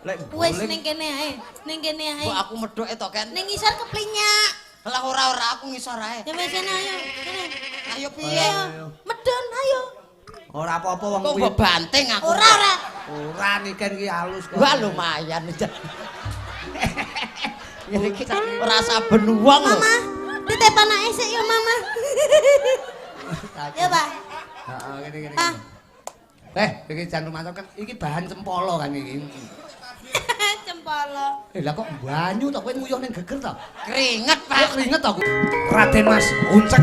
Lek Wis ning kene ae, ning kene ae. Kok aku medhoke to, Ken? Ning ngisor keplinyak. Lah ora aku ngisor ae. Ya wis kene ayo, kene. Ayo piye? Ayo, medun ayo. Ora apa-apa wong Kok kuwi. mbok banting aku. Ora ora. Ora niken ki halus kok. Wah lumayan. Ngene iki ora saben wong lho. Mama, titip anake sik ya, Mama. Ya, Pak. Heeh, ngene ngene. Ah. Iki jan rumah kan iki bahan cempolo kan iki. Cempolo. Lah kok banyu to kowe nguyuh ning geger to? Keringet, Kok Pak. keringet to aku. Raden Mas Uncek.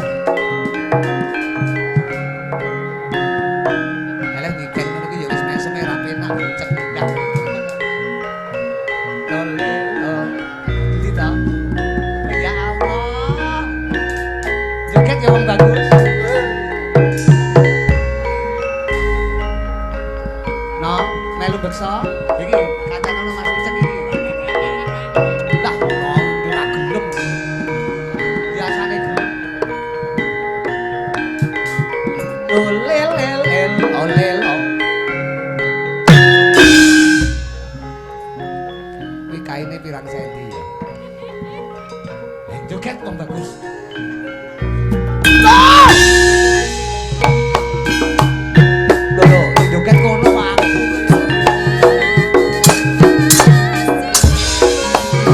Eleh niken ngono ki ya wis meseme ra penak uncek ndak. Tole oh. Endi to? Ya Allah. Joget ya wong bagus. No, melu beksa. Iki kancane Mas Uncek iki. Lah, ora gelem. Biasane gelem. Olel el el olel o. Kuwi kaine pirang senti ya? Joget wong bagus. Lho, joget kono aku.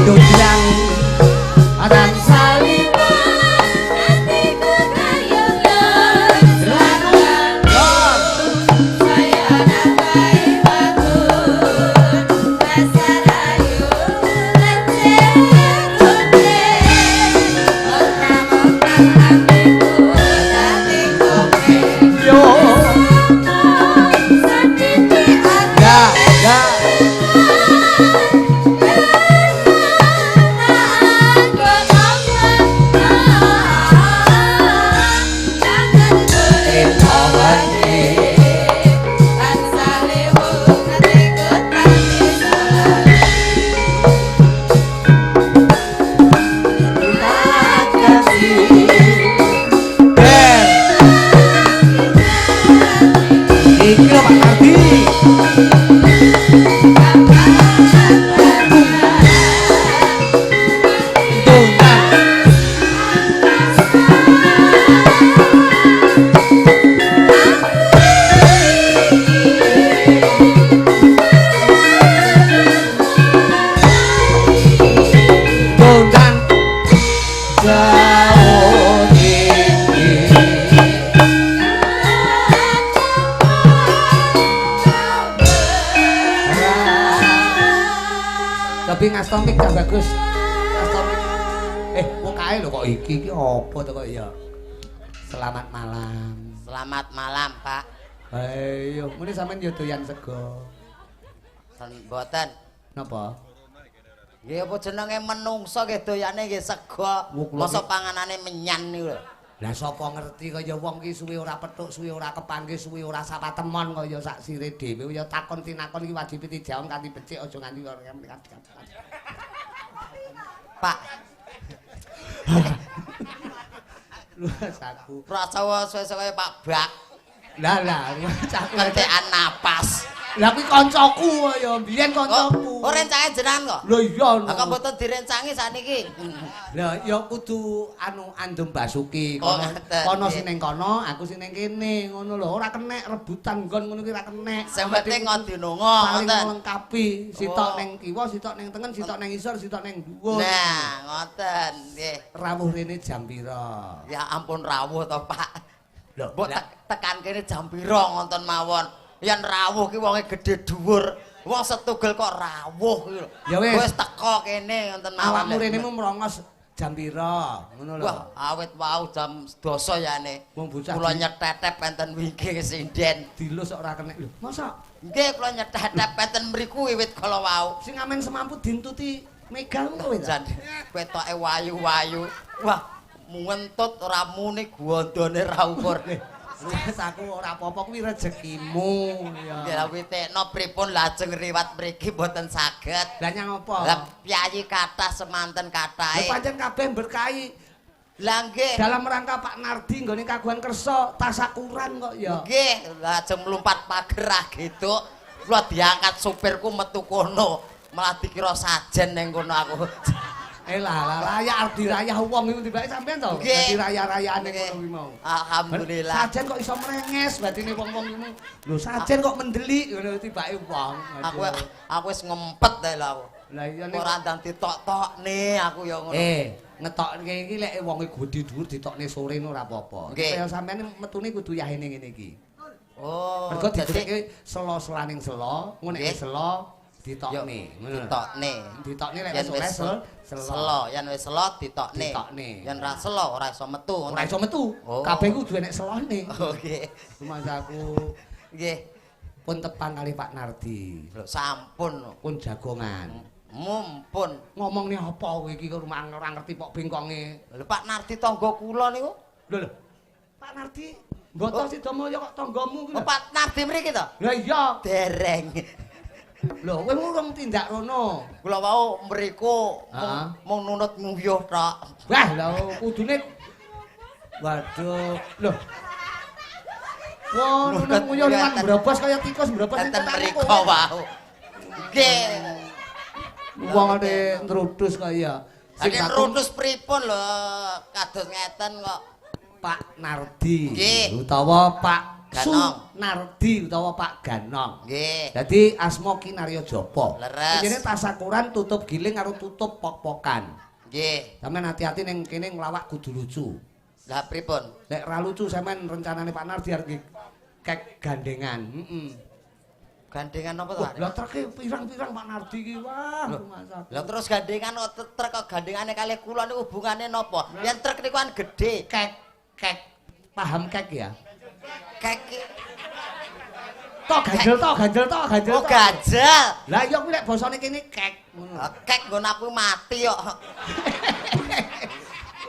Dodlang adan salib Atiku Yo. Ya, ya. Ben. Iki lho Pak Nardi. Tuntas. Tuntas. Jauh tinggi. Tapi ngastomik cah bagus. Ngastomik. Wong kae lho kok iki iki apa to kok ya? Selamat malam. Selamat malam, Pak. Ayo, muni sampean yo doyan sego. Mboten. Napa? Nggih apa jenenge menungso nggih doyane nggih sego. Wong kula Masa panganane menyan niku lho. Lah sapa ngerti kaya wong ki suwe ora petuk, suwe ora kepanggih, suwe ora sapa temon kaya sak sire dhewe ya takon tinakon iki wajib dijawab kanthi becik aja nganti ora. Pak, Luas aku. prasawa suwe-suwe Pak Bak Lah lah, aku kentekan napas. Lah kuwi kancaku ya, mbiyen kancaku. Oh, rencange jenengan kok. Lho iya. Lah kok mboten direncangi sakniki. Lah ya kudu anu Andum Basuki Oh, kono ngoten, kono nggih. sing ning kono, aku sing ning kene ngono lho. Ora kenek rebutan nggon ngono ki ora kenek. Sing penting ngodinonga saling ngoten. melengkapi, sitok Oh. ning kiwa, sitok ning tengen, sitok ning isor, sitok ning dhuwur. Nah, ngoten nggih. Rawuh rene jam pira? Ya ampun rawuh to, Pak. Lho, Mbok tekan kene jam pira ngonten mawon. Yen rawuh ki wonge gedhe dhuwur. Wong setugel kok rawuh ki lho. Ya wis. Wis teko kene ngonten mawon. Awakmu rene mu mrongos jam pira? Ngono lho. Wah, awit wau jam 10 yane. Wong bocah Kula nyetetep enten wingking sinden. Dilus kok ora kenek lho. Masa Nggih, kula nyetetep enten mriku wiwit kala wau. sing amen semampu dintuti Mega kowe ta? Jan ketoke wayu-wayu. Wah, ngentut ora muni gondone ra ukur. Wis aku ora apa-apa kuwi rezekimu Nggih, ya. lha witekno pripun lajeng riwat mriki mboten saged. Lah nyang apa? Lah piyayi kathah semanten Lah kathahe. pancen kabeh berkahi Lah nggih. dalam rangka Pak Nardi nggone kagungan kersa tasakuran kok ya. Nggih, lajeng mlumpat pager ah gitu. Kula diangkat supirku metu kono, malah dikira sajen ning kono aku. Lah lah ya arep dirayah wong iku tibake sampean to. Dadi raya-rayane ngono kuwi mau. Alhamdulillah. Sajen kok iso mrenges batine wong-wong iku. Lho sajen kok mendelik ngono tibake wong. Aku wis ngempet ta lho aku. Lah iya nek ora ndang ditok-tokne aku ya ngono. Ngetokne iki lek wonge gedhe dhuwur ditokne sore ngono ora apa-apa. Kaya sampean metune kudu yahene ngene iki. Oh, mergo dadi selo-selaning selo, ngono nek selo ditokne. Ditokne. Ditokne lek wis oleh selo, yen wis selo ditokne. Yen ra selo ora iso metu. Ora iso metu. Kabeh kudu enek selone. Nggih. Rumangsaku. Nggih. Pun tepang kali Pak Nardi. Lho sampun. Pun jagongan. Mumpun. Ngomongne apa kowe iki kok ora ngerti pok bengkonge. Lho Pak Nardi tangga kula niku. Lho lho. Pak Nardi mboten Sidamulya kok tanggamu kuwi. Oh Pak Nardi mriki to? Lah iya. Dereng. Lho kowe urung tindak rono. Kula wau mriku mung nunut nguyuh tok. Wah lha kudune waduh. Lho. Wah nunut nguyuh liwat mbrobos kaya tikus mbrobos enten mriku wau. Nggih. Wong ate nrudus kaya. Sing nrudus pripun lho kados ngeten kok. Pak Nardi utawa Pak Ganong. Sunardi utawa Pak Ganong. Nggih. Dadi asma Kinarya Japa. Leres. Kene tasakuran tutup giling karo tutup pok-pokan. Nggih. Sampeyan hati-hati ning kene nglawak kudu lucu. Lah pripun? Lek ra lucu sampeyan rencanane Pak Nardi arep kek gandengan. Heeh. Gandengan apa to, Pak? Lah treke pirang-pirang Pak Nardi iki. Wah, rumangsaku. Lah terus gandengan kok trek kok gandengane kalih kula niku hubungane napa? Yen trek niku kan gedhe. Kek kek paham kek ya? Kek tok ganjel tok ganjel tok ganjel. Oh ganjel. Lah iya kuwi lek basane kene kek ngono. Kek nggon aku mati kok.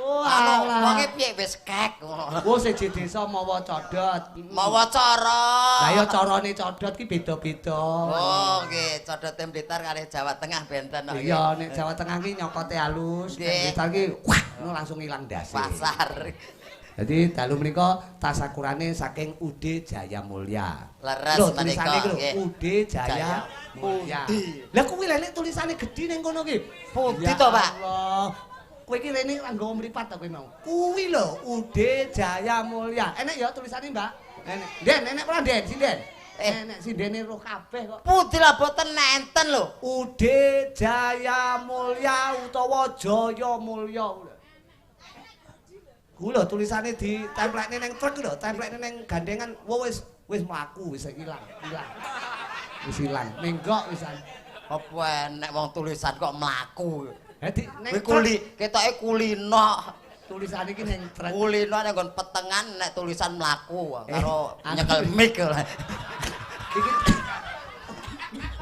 Oh alah. Wonge piye wis kek ngono. Oh siji desa mawa codot. Mawa cara. Lah iya carane codot ki beda-beda. Oh nggih, codote Blitar kalih Jawa Tengah benten kok. Iya, nek Jawa Tengah ki nyokote halus, nek Blitar ki wah ngono langsung ilang ndase. Pasar. Jadi dalu menika tasakurane saking UD Jaya Mulya. Leres menika nggih. UD Jaya Mulya. Lah kuwi lha nek tulisane gedhi ning kono ki. Pundi to, Pak? Allah. Kowe iki rene ra nggawa mripat to kowe mau. Kuwi lho UD Jaya Mulya. Enek ya tulisane, Mbak? Enek. Den, enek ora, Den? Sinden. Enek sindene roh kabeh kok. Pundi lah boten enten lho. UD Jaya Mulya utawa Jaya Mulya. Ku lho tulisane ditemplekne ning truk lho, templekne ning gandengan. Wah wis wis mlaku wis ilang, ilang. Wis ilang. Menggok wisan. Apa enek wong tulisan kok mlaku. Dadi ning kuli, ketoke kulino. Tulisane iki ning truk. Kulino ning nggon petengan nek tulisan mlaku karo nyekel mic. Iki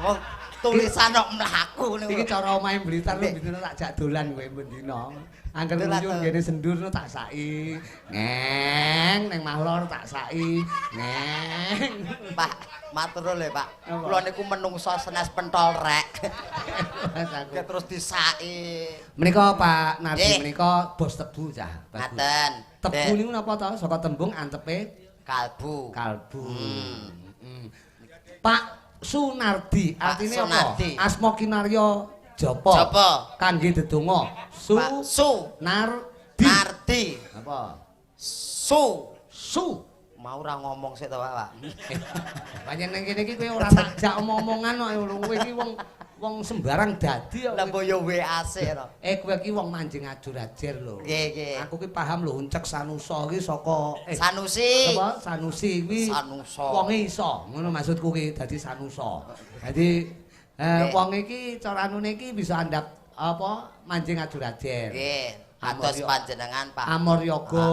wong tulisan kok mlaku niku. Iki cara omahe Blitar lho bendina tak jak dolan kowe bendina. Angger nguyuh ngene sendur tak saki. Ngeng ning Mahlor tak saki. Ngeng. Pak, matur lho Pak. Kula niku menungso senes pentol rek. Terus disaki. Menika Pak Nardi menika bos tebu cah. Ngaten. Tebu niku napa to? Saka tembung antepe kalbu. Kalbu. Pak Sunardi artine apa? Asma Kinarya Japa. Japa. Kangge dedonga. Su Nardi. Nardi. Apa? Su. Su. Mau ora ngomong sik to, Pak. Pancen ning kene iki kowe ora tak jak omong-omongan kok kowe iki wong wong sembarang dadi kok. Lah mbok yo WA sik to. Kowe iki wong manjing ajur-ajer lho. Nggih, nggih. Aku ki paham lho uncek Sanusa ki saka Sanusi. Apa? Sanusi kuwi. Sanusa. Wonge iso, ngono maksudku ki dadi Sanusa. Dadi wong iki cara anune iki bisa andhap apa manjing ajur-ajer. Nggih. Atos panjenengan Pak. Amor yoga.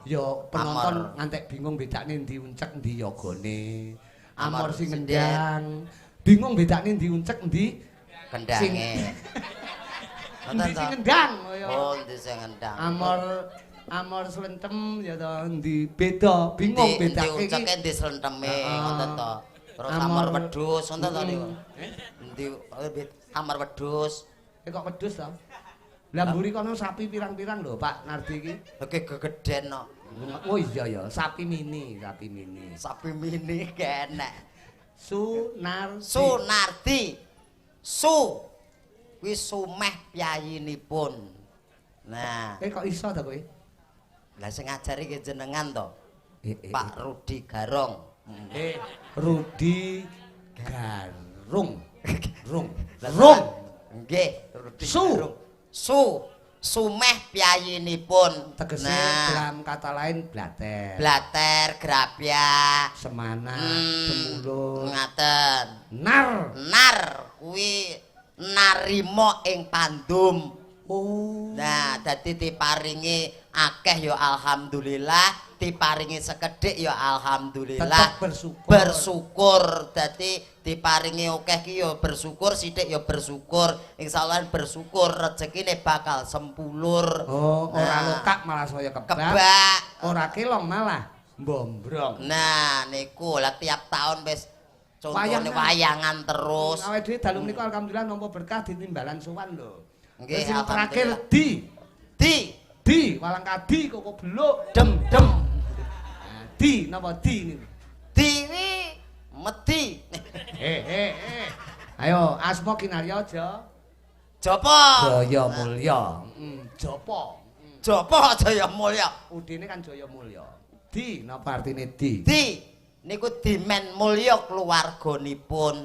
Ya penonton ngantek bingung bedakne ndi uncek ndi yogane. Amor sing ngendang. Bingung bedakne ndi uncek ndi kendange. Endi sing ngendang kaya. Oh, endi sing ngendang. Amor amor slentem ya to endi beda, bingung bedake iki. Endi unceke endi slenteme ngoten to. Terus amor wedhus ngoten to niku. Endi amor wedhus. Kok wedhus to? Lah mburi kono sapi pirang-pirang lho Pak Nardi iki. Oke gegeden kok. Oh iya ya, sapi mini, sapi mini. Sapi mini kenek. Sunardi. Sunardi. Su kuwi sumeh piyayinipun. Nah, Eh kok iso ta kowe? Lah sing ngajari ki jenengan to. Pak Rudi Garong. Rudi Garung. Rung. Rung. Nggih, Rudi Su. Garung. Su sumeh piyayinipun. Tegese Nah, dalam kata lain blater. Blater, grapyak, Semana, Demulur. Ngaten. Nar. Nar kuwi narima ing pandum. Oh. Nah, dadi diparingi akeh ya alhamdulillah, diparingi sekedhik ya alhamdulillah. Tetep bersyukur. Bersyukur. Dadi diparingi akeh ki ya bersyukur, sithik ya bersyukur. Insyaallah bersyukur rezekine bakal sempulur. Oh, ora Nah, lokak malah saya kebak. Kebak. Ora kelong malah bombrong. Nah, niku lah tiap tahun wis contone Wayangan. wayangan terus. Awake dhewe dalu menika alhamdulillah nampa berkah ditimbalan sowan lho. Nggih, Terus sing terakhir alhamdulillah. di Di di walang kadi koko beluk. dem dem Nah, di napa di niku? di wi medi. Ayo asma kinarya aja. Japa? Jaya Mulya. Japa. Japa Jaya Mulya. Udine kan Jaya Mulya. Di napa artine di? Di niku dimen mulya keluarganipun.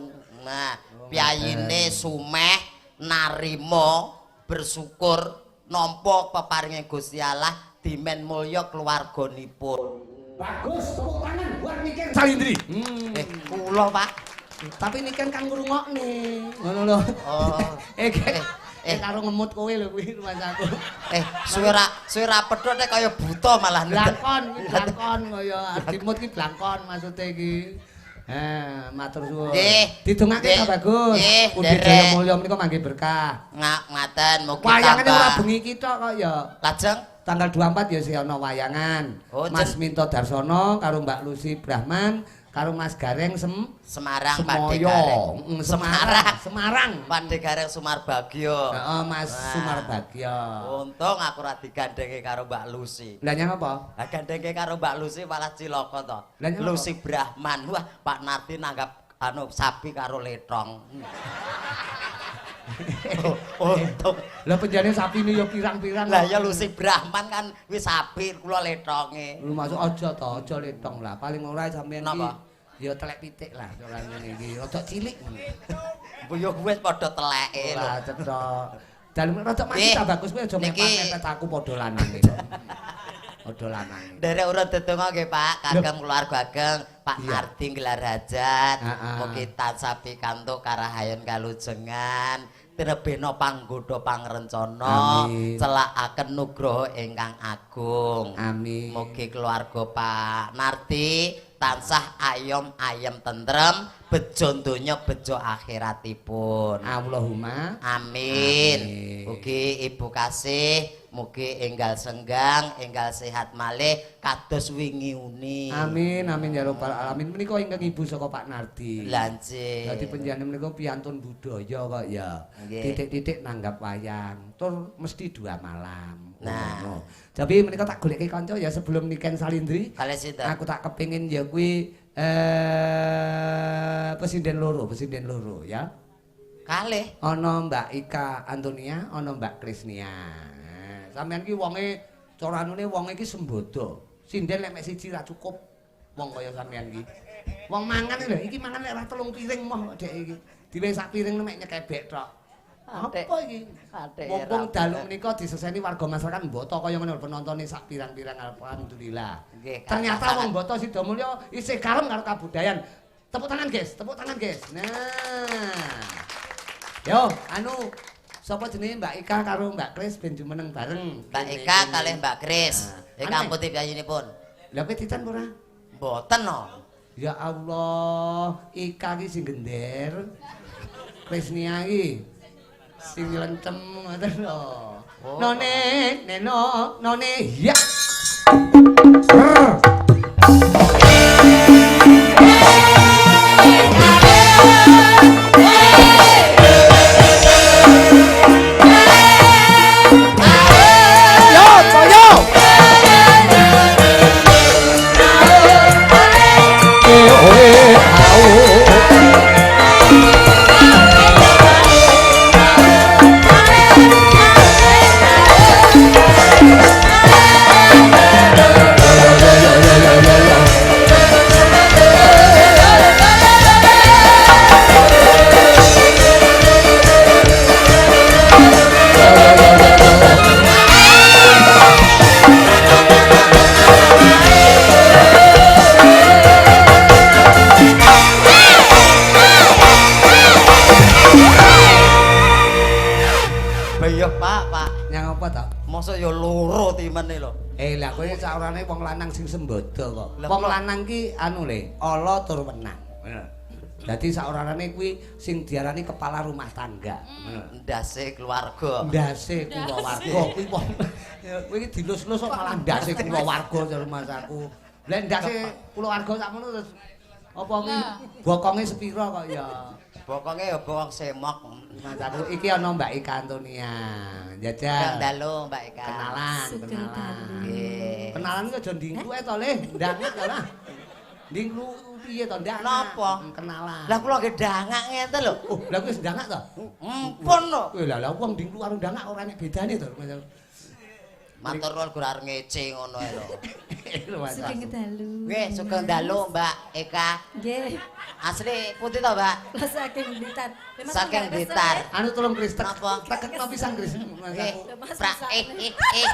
Nah, piyayine sumeh narima bersyukur nampa peparinge Gusti Allah dimen mulya keluarganipun. Bagus, tepuk tangan buat Niken Salindri. Kula Pak. Tapi Niken kan ngrungokne. Ngono lho. Oh. Karo ngemut kowe lho kuwi rumasaku. Suwe ra pedhot nek kaya buta malah. Blangkon, kuwi blangkon kaya adimut ki blangkon maksude iki. Matur suwun. Nggih. Didongake ta Bagus. Nggih, Undi nderek. Jaya Mulya menika mangke berkah. Ngaten mugi Wayangane ora tambah. bengi iki tok kok ya. Lajeng Tanggal 24 ya sih ana wayangan. Oh, Mas Minto Darsono karo Mbak Lucy Brahman karo Mas Gareng Semarang Pak Semoyo. Gareng. Semarang, Semarang. Pak Gareng Sumarbagyo. Heeh, Mas Wah. Sumarbagyo. Untung aku ora digandhenge karo Mbak Lucy. Lah nyang apa? Lah gandhenge karo Mbak Lucy malah cilaka to. Lah nyapa? Lucy Brahman. Wah, Pak Nardi nanggap anu sapi karo letong. Oh, untung. Lah penjane sapine ya pirang-pirang. Lah ya Lucy Brahman kan wis sapi kula letonge. Lu masuk aja to, aja letong lah. Paling ora sampean iki Napa? ya telek pitik lah ora ngene iki. Rada cilik ngono. Mbok yo wis padha teleke lho. Ora cetha. Dalem rada mati Nggih. ta Bagus kowe aja Niki- mepet-mepet aku padha lanange kok. Padha lanange. Nderek urut dedonga nggih Pak, kagem keluarga ageng, Pak Iya. Nardi gelar hajat. Heeh. Mugi tansah pikantuk karahayon kalujengan, tinebihna panggodha pangrencana, Amin. celakaken nugroho ingkang agung. Amin. Mugi keluarga Pak Nardi tansah ayom ayem tentrem, bejo donya bejo akhiratipun. Allahumma Amin. Amin. Mugi ibu kasih, mugi enggal senggang, enggal sehat malih kados wingi uni. Amin amin ya rabbal alamin. Menika ingkang ibu saka Pak Nardi. Lanjut. Dadi panjenengan menika piantun budaya kok ya. Nggih. Titik-titik nanggap wayang, tur mesti 2 malam. Nah. Ngono. Tapi menika tak goleki kanca ya sebelum Niken Salindri. Kalih sinten? Aku tak kepingin ya kuwi pesinden loro ya. Kalih. Ana Mbak Ika Antonia, ana Mbak Krisnia. Sampeyan ki wonge cara anune wonge iki sembodo. Sinden lek mek siji ra cukup wong kaya sampeyan ki. Wong mangan lho, iki mangan lek ra 3 piring moh kok dek iki. Diwehi sak piring mek nyekebek tok. Apa iki? Mumpung dalu menika diseseni warga masyarakat Mboto kaya ngono penontone sak pirang-pirang alhamdulillah. Nggih, Ternyata wong Mboto Sidomulyo isih kalem karo kabudayan. Tepuk tangan, guys. Tepuk tangan, guys. Nah. Yo, anu sapa jenenge Mbak Ika karo Mbak Kris ben jumeneng bareng. Mbak Ika kalih Mbak Kris. Nah. Ingkang putih piyayinipun. Lha kowe titan ora? Mboten no. Ya Allah, Ika ki sing gender. Krisnia ki sing nyelencem ngoten lho. Oh. None, neno, none, ya. Yo, yo. Oe, au. Apa to? Mosok ya loro timene lho. Eh lah kowe saorane wong lanang sing sembodo kok. Lah, Wong lanang ki anu le, ala tur wenang. Dadi saorane kuwi sing diarani kepala rumah tangga. Ndase keluarga. Ndase kulawarga kuwi wong kowe iki dilus-lus kok malah ndase kulawarga jare masaku. Lah ndase kulawarga sakmono terus apa kuwi bokonge sepira kok ya. Bokonge ya bokong semok. Masaku iki ana Mbak Ika Antonia. Jajal. Kang dalu Mbak Ika. Kenalan, Sugeng kenalan. Nggih. Kenalan ki aja ndingkluke to, Le. Ndanget ya lah. Ndingklu piye to, ndak? Napa? Kenalan. Lah kula nggih dangak ngeten lho. Oh, lah kuwi wis ndangak to? Empun lho. Kowe lah lah wong ndingklu karo ndangak ora nek bedane to. Matur nuwun gur arep ngece ngono ae lho. Sugeng dalu. Nggih, sugeng dalu Mbak Eka. Nggih. Asli pundi to, Mbak? Kula saking Blitar. Saking Blitar. Anu tolong Kris, Napa? tekekno pisan Kris. Mas Nggih. aku. Mas, Pra Mas, eh eh eh.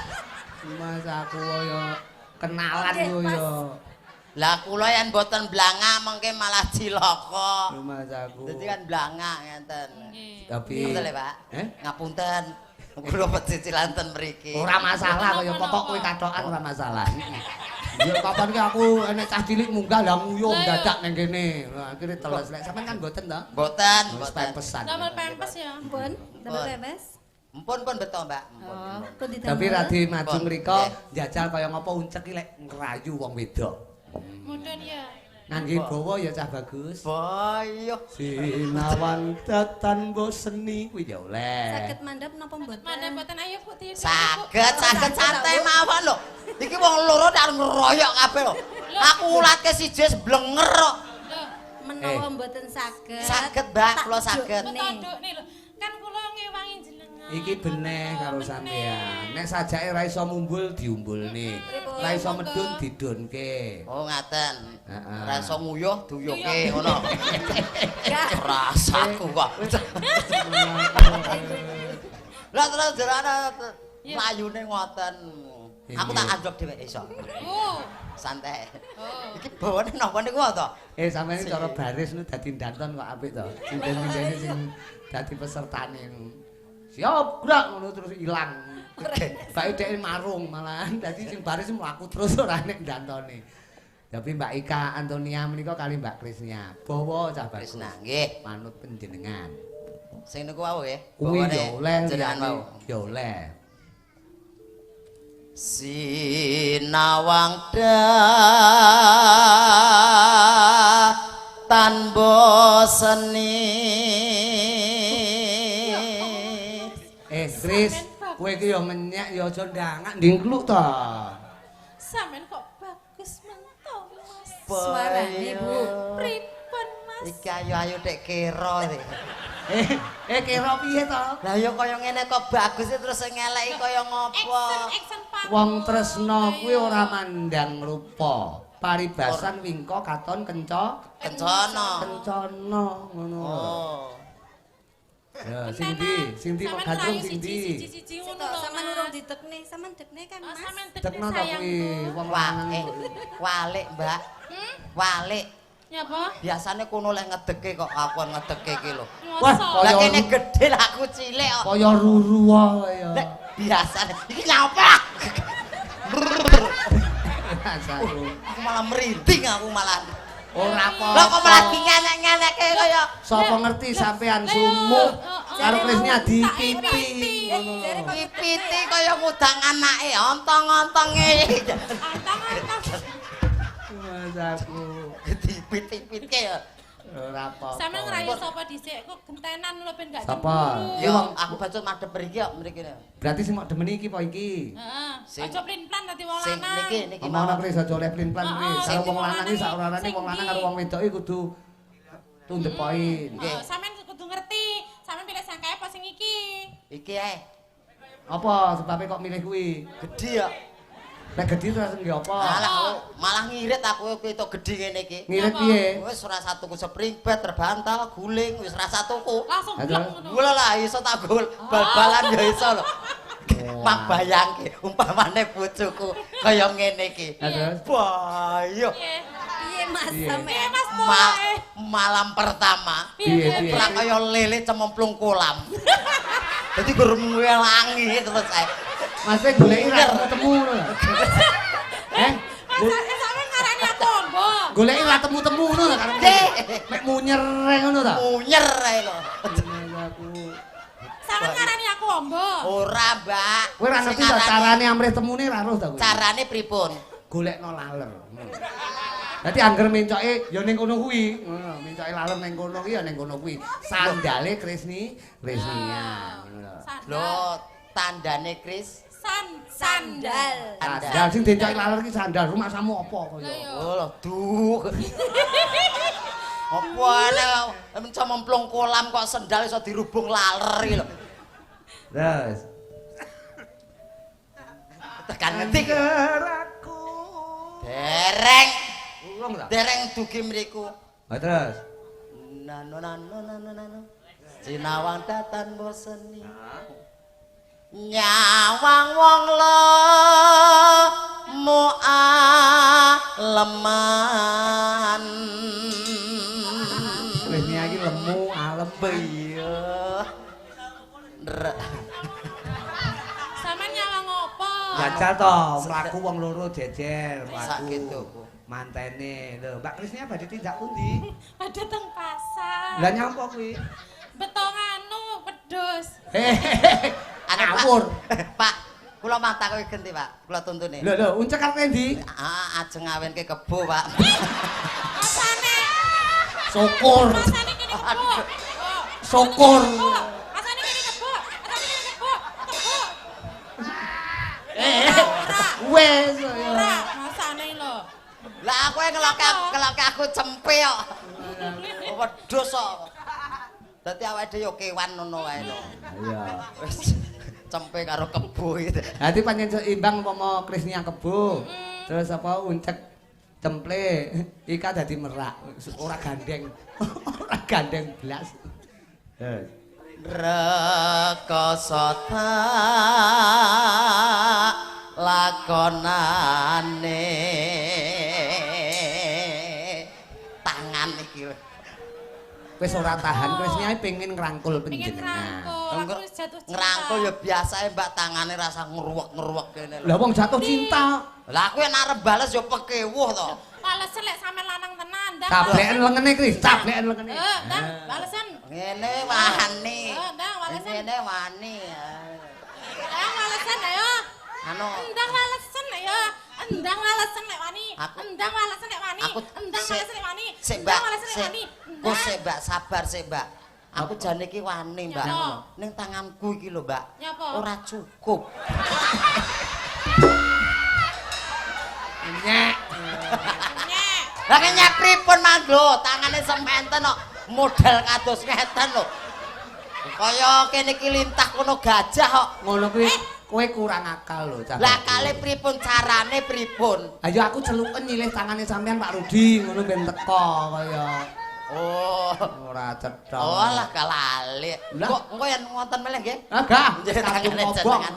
Mas aku ya kenalan Oke, yo Mas. ya. Lah kula yen mboten blangak mengke malah cilaka. Mas aku. Dadi kan blangak ngenten. Tapi Ngapunten lho, Pak. Eh? Ngapunten. Kula pecicilan ten mriki. Ora masalah kaya pokok kowe kathokan ora masalah. Ya kapan ki aku enek cah cilik munggah lah nguyuh Lah, iya. dadak ning kene. Lah akhire teles. Lek sampean kan mboten to? Mboten, Wis mboten. pempesan. Damel pempes ya. Pun, damel pempes. Empun pun beto, Mbak. Empun. Oh, pun didamel. Tapi radi maju Pun. mriko njajal kaya ngapa uncek ki lek ngrayu wong wedok. Mudun ya. Ngangge bawa ya cah bagus. Boyo. Sinawang datan boseni kuwi ya oleh. Saged mandhap napa mboten? Mandhap mboten ayo Bu tidur. Saged, saged santai mawon lho. Iki wong loro tak ngeroyok kabeh lho. Aku ulatke siji wis blenger kok. Lho, Menawa mboten saged. Saged, Mbak, kula saged. Kutodok lho. Kan kula ngewangi jenengan. Iki beneh karo sampean. Nek sajake ra iso mumbul diumbulne. Ra iso medun didunke. Oh ngaten. Heeh. Ra iso nguyuh duyuke ngono. Rasaku kok. Lah terus jarane mlayune ngoten. Aku tak anjlok dhewe iso. Oh. Santai. Oh. Iki bawane napa niku to? Eh sampeyan cara baris nu dadi danton kok apik to. Sinden-sindene sing dadi pesertane. Siap gerak ngono terus ilang. Bae dhek marung malahan dadi sing baris mlaku terus ora nek dantone. Tapi Mbak Ika Antonia menika kali Mbak Krisnia. Bawa cah bagus. Krisna nggih. Manut panjenengan. Sing niku wau nggih. Kuwi Bawane ya oleh jenengan liyane wau. ya oleh. Sinawang tan boseni. Eh Kris, kowe iki ya ngenyek ya aja ndangak ndingkluk to. Sampeyan kok bagus mento, Mas. Suarane, Bu. Pripun, Mas? Iki ayo-ayo tek kira iki. Eh kira piye to? Lah ya kaya ngene kok bagus terus sing ngeleki kaya ngopo? Action, action paku. Wong tresna kuwi ora mandang rupa. Paribasan wingko katon kenca Kencana. kencana ngono. Oh. Ya sing ndi? Sing ndi kok Sampeyan gandrung rayu sing ndi? siji-siji ngono lho. Sampeyan Mas. urung ditekne, sampean dekne kan, Oh, Mas. sampeyan tekne Tekno to kuwi sayangku. wong Wah, lanang. walik, Mbak. Hmm? Walik. Nyapa? Biasane kono lek ngedeke kok aku ngedeke iki lho. Wah, Mosok. Lah Kaya kene gedhe lah aku cilik kok. Kaya ruru wae ya. Lek biasane iki nyapa? Rasaku. Aku malah merinding aku malah. Ora apa. Lah kok malah dingenek-ngenekke kaya Sapa ngerti sampean sumuk karo Krisnya dipiti ngono. Pipiti kaya ngudang anake, ontong-ontonge. Antang-antang. Mas aku. Dipiti-pitike ya. Ora apa. Sampeyan ngrayu sapa dhisik kok gentenan lho ben gak Sapa? cemburu. Yo, aku bacut madhep mriki kok mriki. Berarti sing mok demeni iki apa iki? Heeh. Sing- Aja plin-plan dadi wong Sing lanang. niki niki Omongno mawon. Kris aja oleh plin-plan Oh, kuwi. oh, Karo sing wong lanang iki sing saorane wong lanang karo wong wedok iki kudu to the point. Nggih. Oh, sampeyan kudu ngerti. Sampeyan pilih sangkae apa sing iki? Iki ae. Apa sebabnya kok milih kuwi? Gedhi ya. Nek gedhi terus nggih apa? Malah malah ngirit aku ketok gedhi ngene iki. Ngirit Apa? piye? Wis ora satuku spring bed terbantal guling wis ora satuku. Langsung Aduh. blek ngono. Gula lah iso tak gol bal-balan ya iso lho. Mak bayangke umpamane bojoku kaya ngene iki. Lah terus Bayo. Piye? Piye Mas Piye? Piye sampean? Mas Ma Boy? malam pertama Piye, piye? ora kaya lele cemplung kolam. Dadi gur ngelangi terus ae. Mas goleki ra temu-temu ngono lho. Eh, sampean ngarani aku ombo. Goleki ra temu-temu ngono lho karepmu. Mek munyer ngono ta? Munyer ae lho. Sampeyan ngarani aku ombo. Ora, Mbak. Kowe ora ngerti ta carane amrih temune ra roh ta kowe? Carane pripun? Golekno laler. Dadi angger mencoke ya ning kono kuwi, ngono, mencoke laler ning kono kuwi ya ning kono kuwi. Sandale Krisni, Krisnia, ngono lho. Lho, tandane Kris sandal. Sandal sing dencoki laler ki sandal rumahsamu apa kaya? Oh lho, duh. Apa ana mencemplung kolam kok sendal iso dirubung laler iki lho. Terus. Tekan ngendi aku. Dereng. Urung ta? Dereng dugi mriku. Ha terus. Nano nano nano nano. Sinawang datan boseni. Nyawang wong lemu aleman. Wis iki lemu alem iya. Sampeyan nyawang opo? Jajal to, mlaku wong loro jejer, mlaku. Mantene. Lho, Mbak Krisnia badhe tindak pundi? Badhe teng pasar. Lah nyapa kuwi? Beto nganu wedhus. Ngawur. Pak, kula mah takoki genti, Pak. Kula tuntune. Lho, lho, uncek arep endi? Ah, ajeng ngawenke kebo, Pak. Asane. Syukur. Asane kene kebo. Syukur. Asane kene kebo. Asane kene kebo. Kebo. Wes ora, masane lho. Lah aku ngeloke aku cempe kok. Wedhus kok. Dadi awake dhewe yo kewan ngono wae lho. Iya. Wis cempe karo kebo iki. Dadi pancen seimbang umpama Krisnia kebo. Terus apa uncek cemple, Ika dadi merak, ora gandeng. Ora gandeng blas. Rekoso tak lakonane tangan iki. Wis ora tahan, Krisnia pengen ngrangkul panjenengan. Ngrangkul ya biasae Mbak, tangane rasa ngruwek-ngruwek kene lho. Lah wong jatuh cinta. Lah aku yen arep bales ya pekewuh to. Balesen lek sampe lanang tenan, ndang. Tableken lengene Kris, tableken lengene. Heeh, ndang balesen. Ngene wani. Heeh, ndang balesen. Ngene wani. Ndang balesen ayo. Anu. Ndang balesen ayo. Endang walesen lek wani. Endang walesen lek wani. Endang walesen lek wani. Sik, Mbak. Kok sik, Mbak, sabar sik, Mbak. Aku jane iki wani, Mbak. Ning tanganku iki lho, Mbak. Ora cukup. Nyek. Nyek. Lah nyek pripun mang lho, tangane sementen kok model kados ngeten lho. Kaya kene iki lintah kono gajah kok. Ngono kuwi. Kowe kurang akal lho, Cah. Lah kale pripun carane pripun? Ayo aku celuken nyilih tangane sampean Pak Rudi ngono ben teko kaya. Oh, ora cetha. Oh lah kalali. Kok engko yen wonten melih nggih? Ah, gah, tangane jenengan.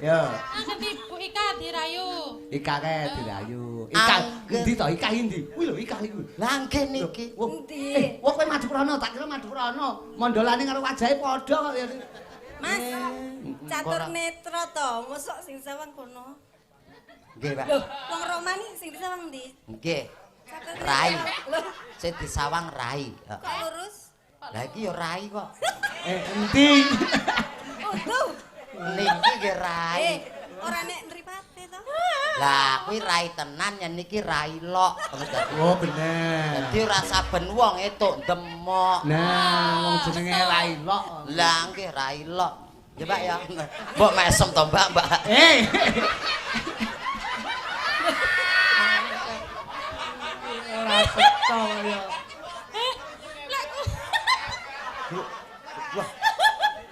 Ya. Ganti Bu Ika dirayu. Ika kae dirayu. Ika endi to? Ika endi? Kuwi lho Ika iku. Lah nggih niki. Endi? Eh, wong kowe Madurana, tak kira Madurana. Mondolane karo wajahe padha kok ya. Mas, catur netra to, mosok sing sawang kono. Nggih, Pak. Lho, wong Romani sing disawang ndi? Nggih. Rai. Sing disawang rai. Kok lurus? Lah iki ya rai kok. Eh, endi? Utuh. Niki nggih rai. Ora nek mripate to. Lah kuwi rai tenan yen niki rai lok. Oh, bener. Dadi ora saben wong etuk demok. Nah, wong jenenge rai lok. Lah nggih rai lok. Ya Pak ya. Mbok mesem to, Mbak, Mbak. Eh. Ora cetha ya.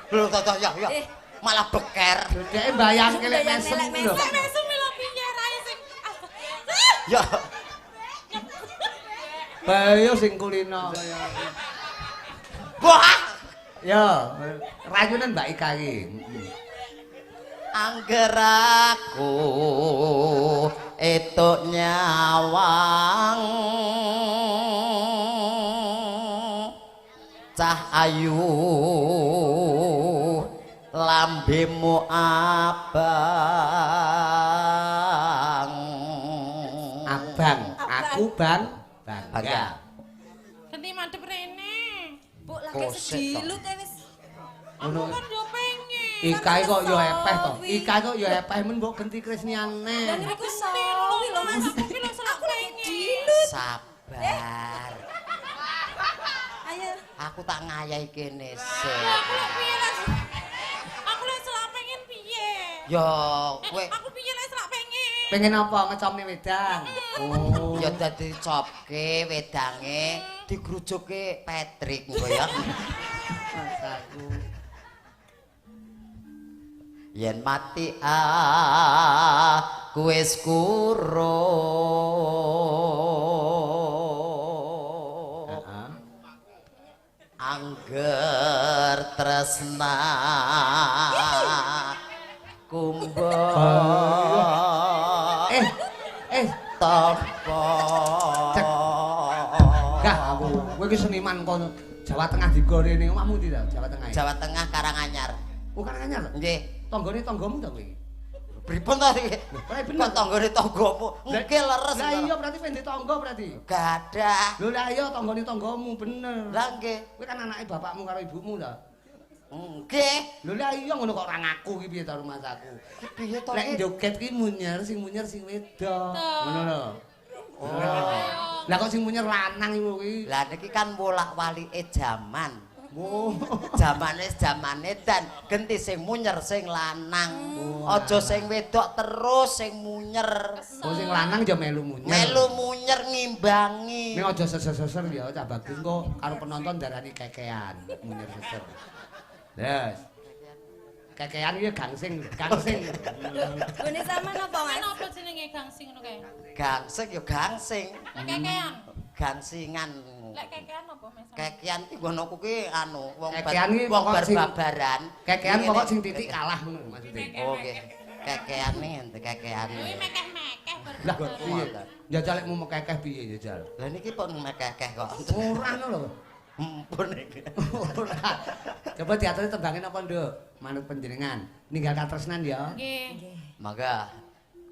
Lho, to ya ya. Malah beker. Dheke mbayangke lek mesem lho. Lek mesem lho piye rai sing. Ya. Bayo sing kulino kaya. Wah. Ya, rayunan Mbak Ika iki. Angger aku etuk nyawang cah ayu Lambemu abang. Abang, aku bang, bangga. Bangga. Ganti madhep rene. Bu lagi sedilut e wis. Aku kan yo pengen. Ikae kok yo epeh to. Ikae kok yo epeh men mbok genti Krisniane. Lah niku sawi lho Mas. Aku ki lho selak pengen. Sabar. Ayo. Aku tak ngayahi kene sik. Aku lek piye lek. Aku lek selak pengen piye? Ya kowe Aku piye lek selak pengen? Pengen apa ngecomne wedang? Oh. ya dadi copke wedange digrujuke Patrick engko ya. Mas aku. Yen mati aku wis kurung. Heeh. Angger tresna kumbo Eh, eh, topo. Gah aku. Kowe iki seniman kono Jawa Tengah digorene omahmu ndi ta Jawa Tengah? Jawa Tengah Karanganyar. Oh, Karanganyar. Nggih. Tanggane tanggamu ta kowe iki? Pripun to iki? Ora bener. Kok tanggane tanggamu? Nggih leres. Lah iya berarti pendhe tangga berarti. Gadah. Lho lah iya tanggane tanggamu bener. Lah nggih. Kowe kan anake bapakmu karo ibumu ta? Nggih. Lho lah iya ngono kok ora ngaku ki piye ta rumahku. Piye to Lek iki? joget ki munyer sing wedok. Ngono lho. Oh. Lah kok sing munyer lanang iku kuwi. Lah niki kan wolak-walike jaman. Oh. Jamane jamane dan genti sing munyer sing lanang. Oh, Aja sing wedok terus sing munyer. Oh sing lanang ya melu munyer. Melu munyer ngimbangi. Ning aja seser-seser ya cah bagus engko karo penonton darani kekean munyer seser. Yes. Kekean iki gangsing, gangsing. Gone sampean apa Mas? Kan apa jenenge gangsing ngono kae? Gangsing ya gangsing. Lek kekean. Gangsingan. Lek kekean apa Mas? Kekean ki nggonoku ki anu wong Kekean ki wong pokok sing- barbaran. Kekean pokok sing titik kalah ngono maksude. Oh nggih. Kekean nih, kekean. Kuwi mekeh-mekeh Lah piye? Jajal lek mau kekeh piye jajal? Lah niki pun mekeh kok. Ora ngono lho. Mpun iki. Ora. Coba diaturi tembangin apa, Nduk? Manut panjenengan. Ninggal katresnan ya. Nggih. Mangga.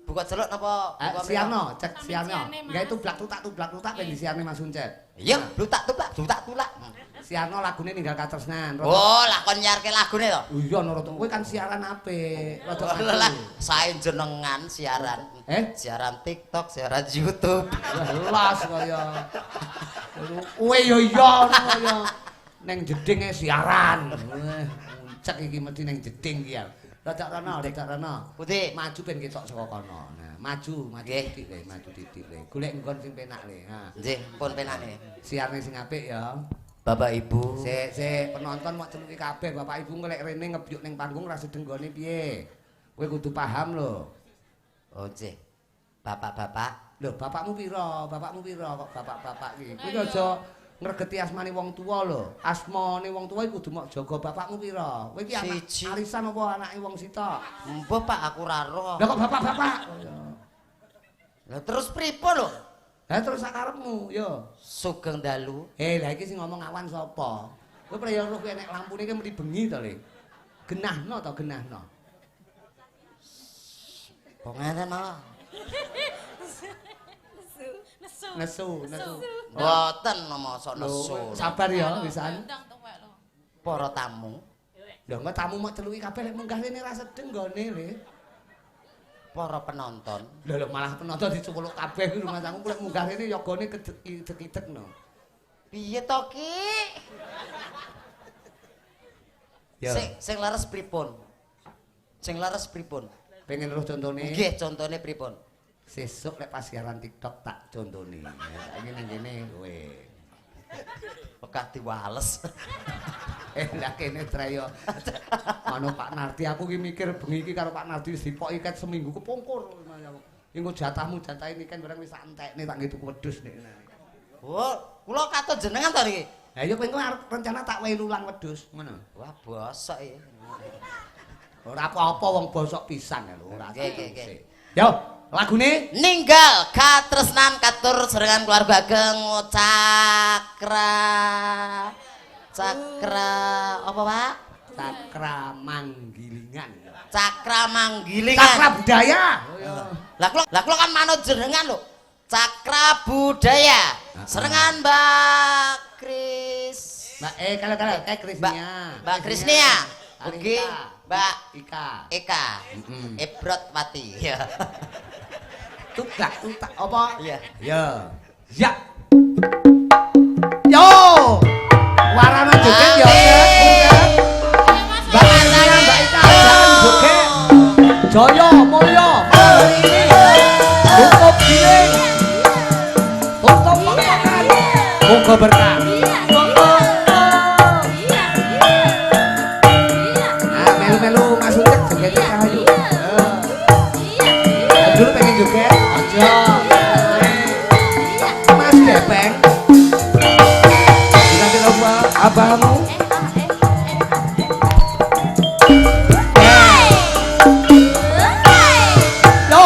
Buka celuk napa? Buka Siarno, cek Sampe siarno. siarne, Mas. Enggak itu blak tutak tublak tutak ben disiarne Mas Uncet. Iya, blutak tublak, blutak tulak. Siarno lagune ninggal katresnan. Oh, lah kon nyiarke lagune to. Oh iya no, kowe kan siaran apik. Rada Lah, sae jenengan siaran. Eh? Siaran TikTok, siaran YouTube. Wah, los kaya. Kowe yo iya ngono kaya neng jedinge siaran. Wah, uncek iki mesti neng jeding iki ya. Rada rono, rada rono. Putih. Maju ben ketok saka kono. Nah, maju, maju Nggih. titik le, maju titik le. Golek nggon sing penak le. Ha. Nggih, pun penake. Siarne sing apik ya. Bapak Ibu. Sik, sik, penonton mok celuki kabeh, Bapak Ibu ngelek rene ngebyuk ning panggung ra sedeng nggone piye. Kowe kudu paham lho. Oh, nggih. Bapak-bapak, Lho, bapakmu pira? Bapakmu pira kok bapak-bapak iki? Kowe aja ngregeti asmane wong tuwa lho. Asmane wong tuwa iku kudu mok jaga. Bapakmu pira? Kowe iki anak Siji. arisan apa anake wong sitok? Mbah Pak aku ora roh. Lah kok bapak-bapak? Lah terus pripun lho? Lah terus sakarepmu, yo. Sugeng dalu. Eh, lah iki sing ngomong awan sapa? Kowe praya roh kowe nek lampune iki mesti bengi to, Le. Genahno to, genahno. Kok ngene malah? Nesu. Nesu, nesu. Mboten mosok Lho, nesu. sabar ya wisan. Ndang tuwek lho. Para tamu, Lho, engko tamu mok celuki kabeh lek munggah rene ra sedeng nggone, Le. para penonton. Lho lho malah penonton dicuweluk kabeh iki rumah sangku lek munggah rene yogane kedek-idek no. Piye to Ki? Ya. Sing sing leres pripun? Sing leres pripun? Pengen roh contone? Nggih, contone pripun? Sesuk lek pas siaran TikTok tak contone. Ya, saiki nang kene kowe. Wegah diwales. Eh lah kene treyo. Mano Pak Nardi aku ki mikir bengi iki karo Pak Nardi wis dipoki ket seminggu kepungkur. Engko jatahmu jatahe niken barang wis tak entekne tak nggih tuku wedhus nek. Oh, kula katut jenengan to niki. Lah iya kowe engko arep rencana tak wehi lulang wedhus ngono. Wah, bosok iki. Ora apa-apa wong bosok pisan ya lho, ora. Nggih, nggih, nggih. Yo, lagune Ninggal katresnan katur serengan keluarga ageng cakra. Cakra apa, Pak? Cakra Manggilingan. Cakra Manggilingan. Cakra Budaya. Lah kula kan manut jenengan lho. Cakra Budaya. Serengan Mbak Kris. Mbak kalau kayak Krisnia. Mbak Krisnia. Ugi Mbak Ika. Eka. Ebrot Wati. Ya. Tublak tutak apa? Iya. Ya. Ya. Yo. Warana joget ya. Mbak Krisnia, Mbak Ika, jangan joget. Jaya mulya. Tutup giling. Tutup potongan. Muga berkah. Nah, melu-melu Mas Ucek joget Cahayu. Dulu pengen joget. Aja. Mas Gepeng. Dikasih apa abahmu? Yo.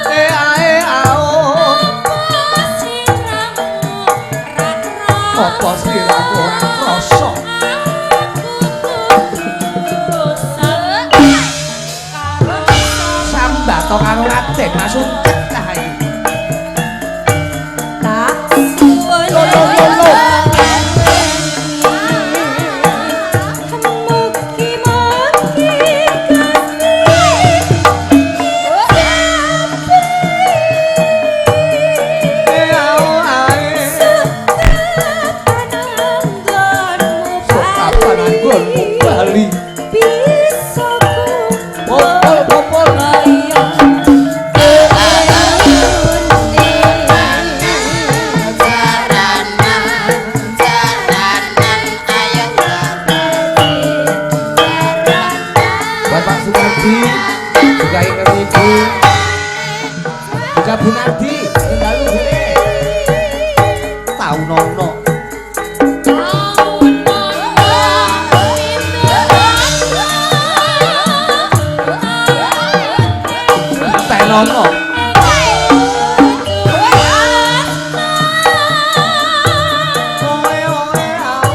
Eh ae ao. Apa sliraku ora krasa? Sambato karo Raden Mas Ucek Cahayu. Lo lo lo lo. Eh ao ae. Sok kapan anggonmu bali? Popol popol. Buat Pak Sumardi, juga ingkang ibu, juga Bu Nardi, dalu bune. Tau nono. Tenono. Oe oe ao.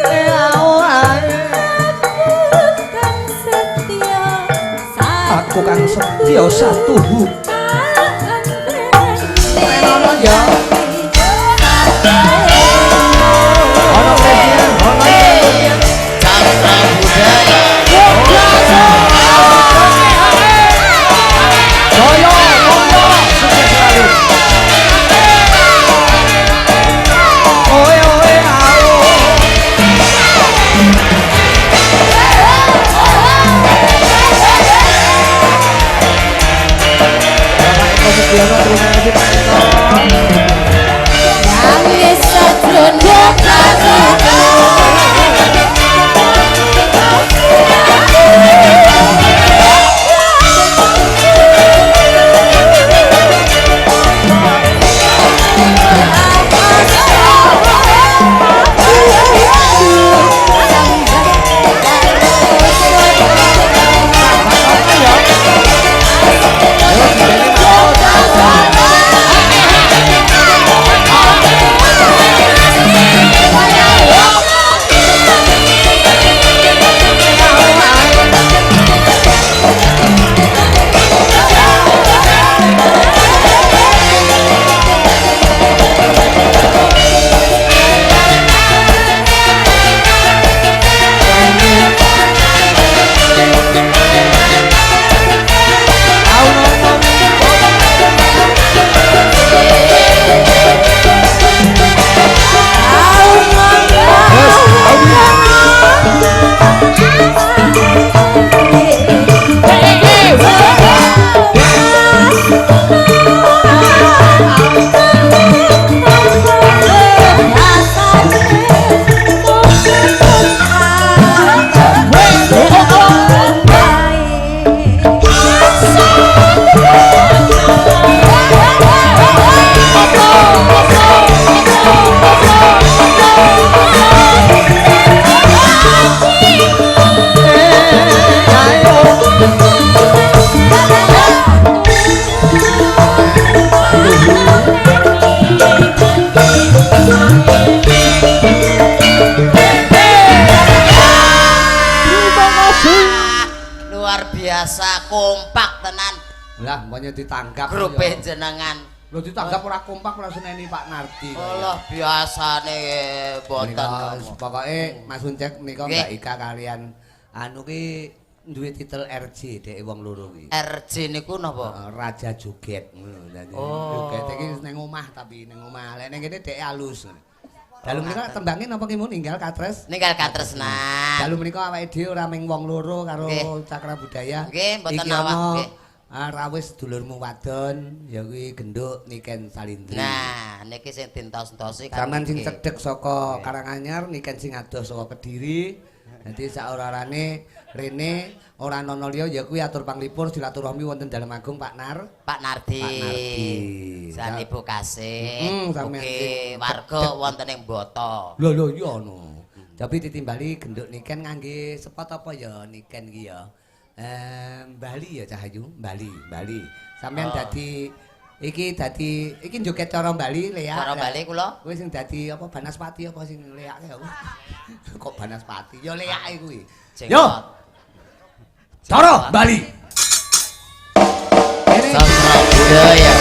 Eh ao ae. Aku kang setya satuhu. Tenono ya. Ono Krisnia, ono Krisnia. Cakra Budaya. Jaya mulya, sukses selalu. Oe oe ao. Luar biasa kompak tenan. Lah, mboknya ditanggap. Grup jenengan. Lho ditanggap ora kompak ora seneni Pak Nardi. Allah biasane mboten. Pokoke Mas Uncek menika Mbak Ika kalian anu ki duwe titel RJ dhek wong loro ki. RJ niku napa? Raja Joget ngono. Dadi joget iki ning omah tapi ning omah. Lek ning kene dhek alus. Dalu menika tembange napa ki mun ninggal katres? Ninggal katresnan. Dalu menika awake dhewe ora mung wong loro karo Cakra Budaya. Nggih, mboten awak nggih. Rawis dulurmu wadon ya kuwi genduk Niken Salindri. Nah, niki sing dientos-entosi karo sampean sing cedhek saka Karanganyar, Niken sing adoh saka Kediri. Dadi saora-orane rene ora ana liya ya kuwi atur panglipur silaturahmi wonten Dalem Agung Pak Pak Nardi. Pak Nardi. Jan Ibu Kasih. Ugi warga wonten ing Boto. Lho lho iya ono. Tapi ditimbali genduk Niken ngangge sepot apa ya Niken iki ya? Bali ya Cahayu, Bali, Bali. Sampeyan dadi iki dadi iki joget cara Bali leak. Cara Bali kula. Kuwi sing dadi apa Banaspati apa sing leake apa? Kok Banaspati? Ya leake kuwi. Yo. Cara Bali. Sastra budaya.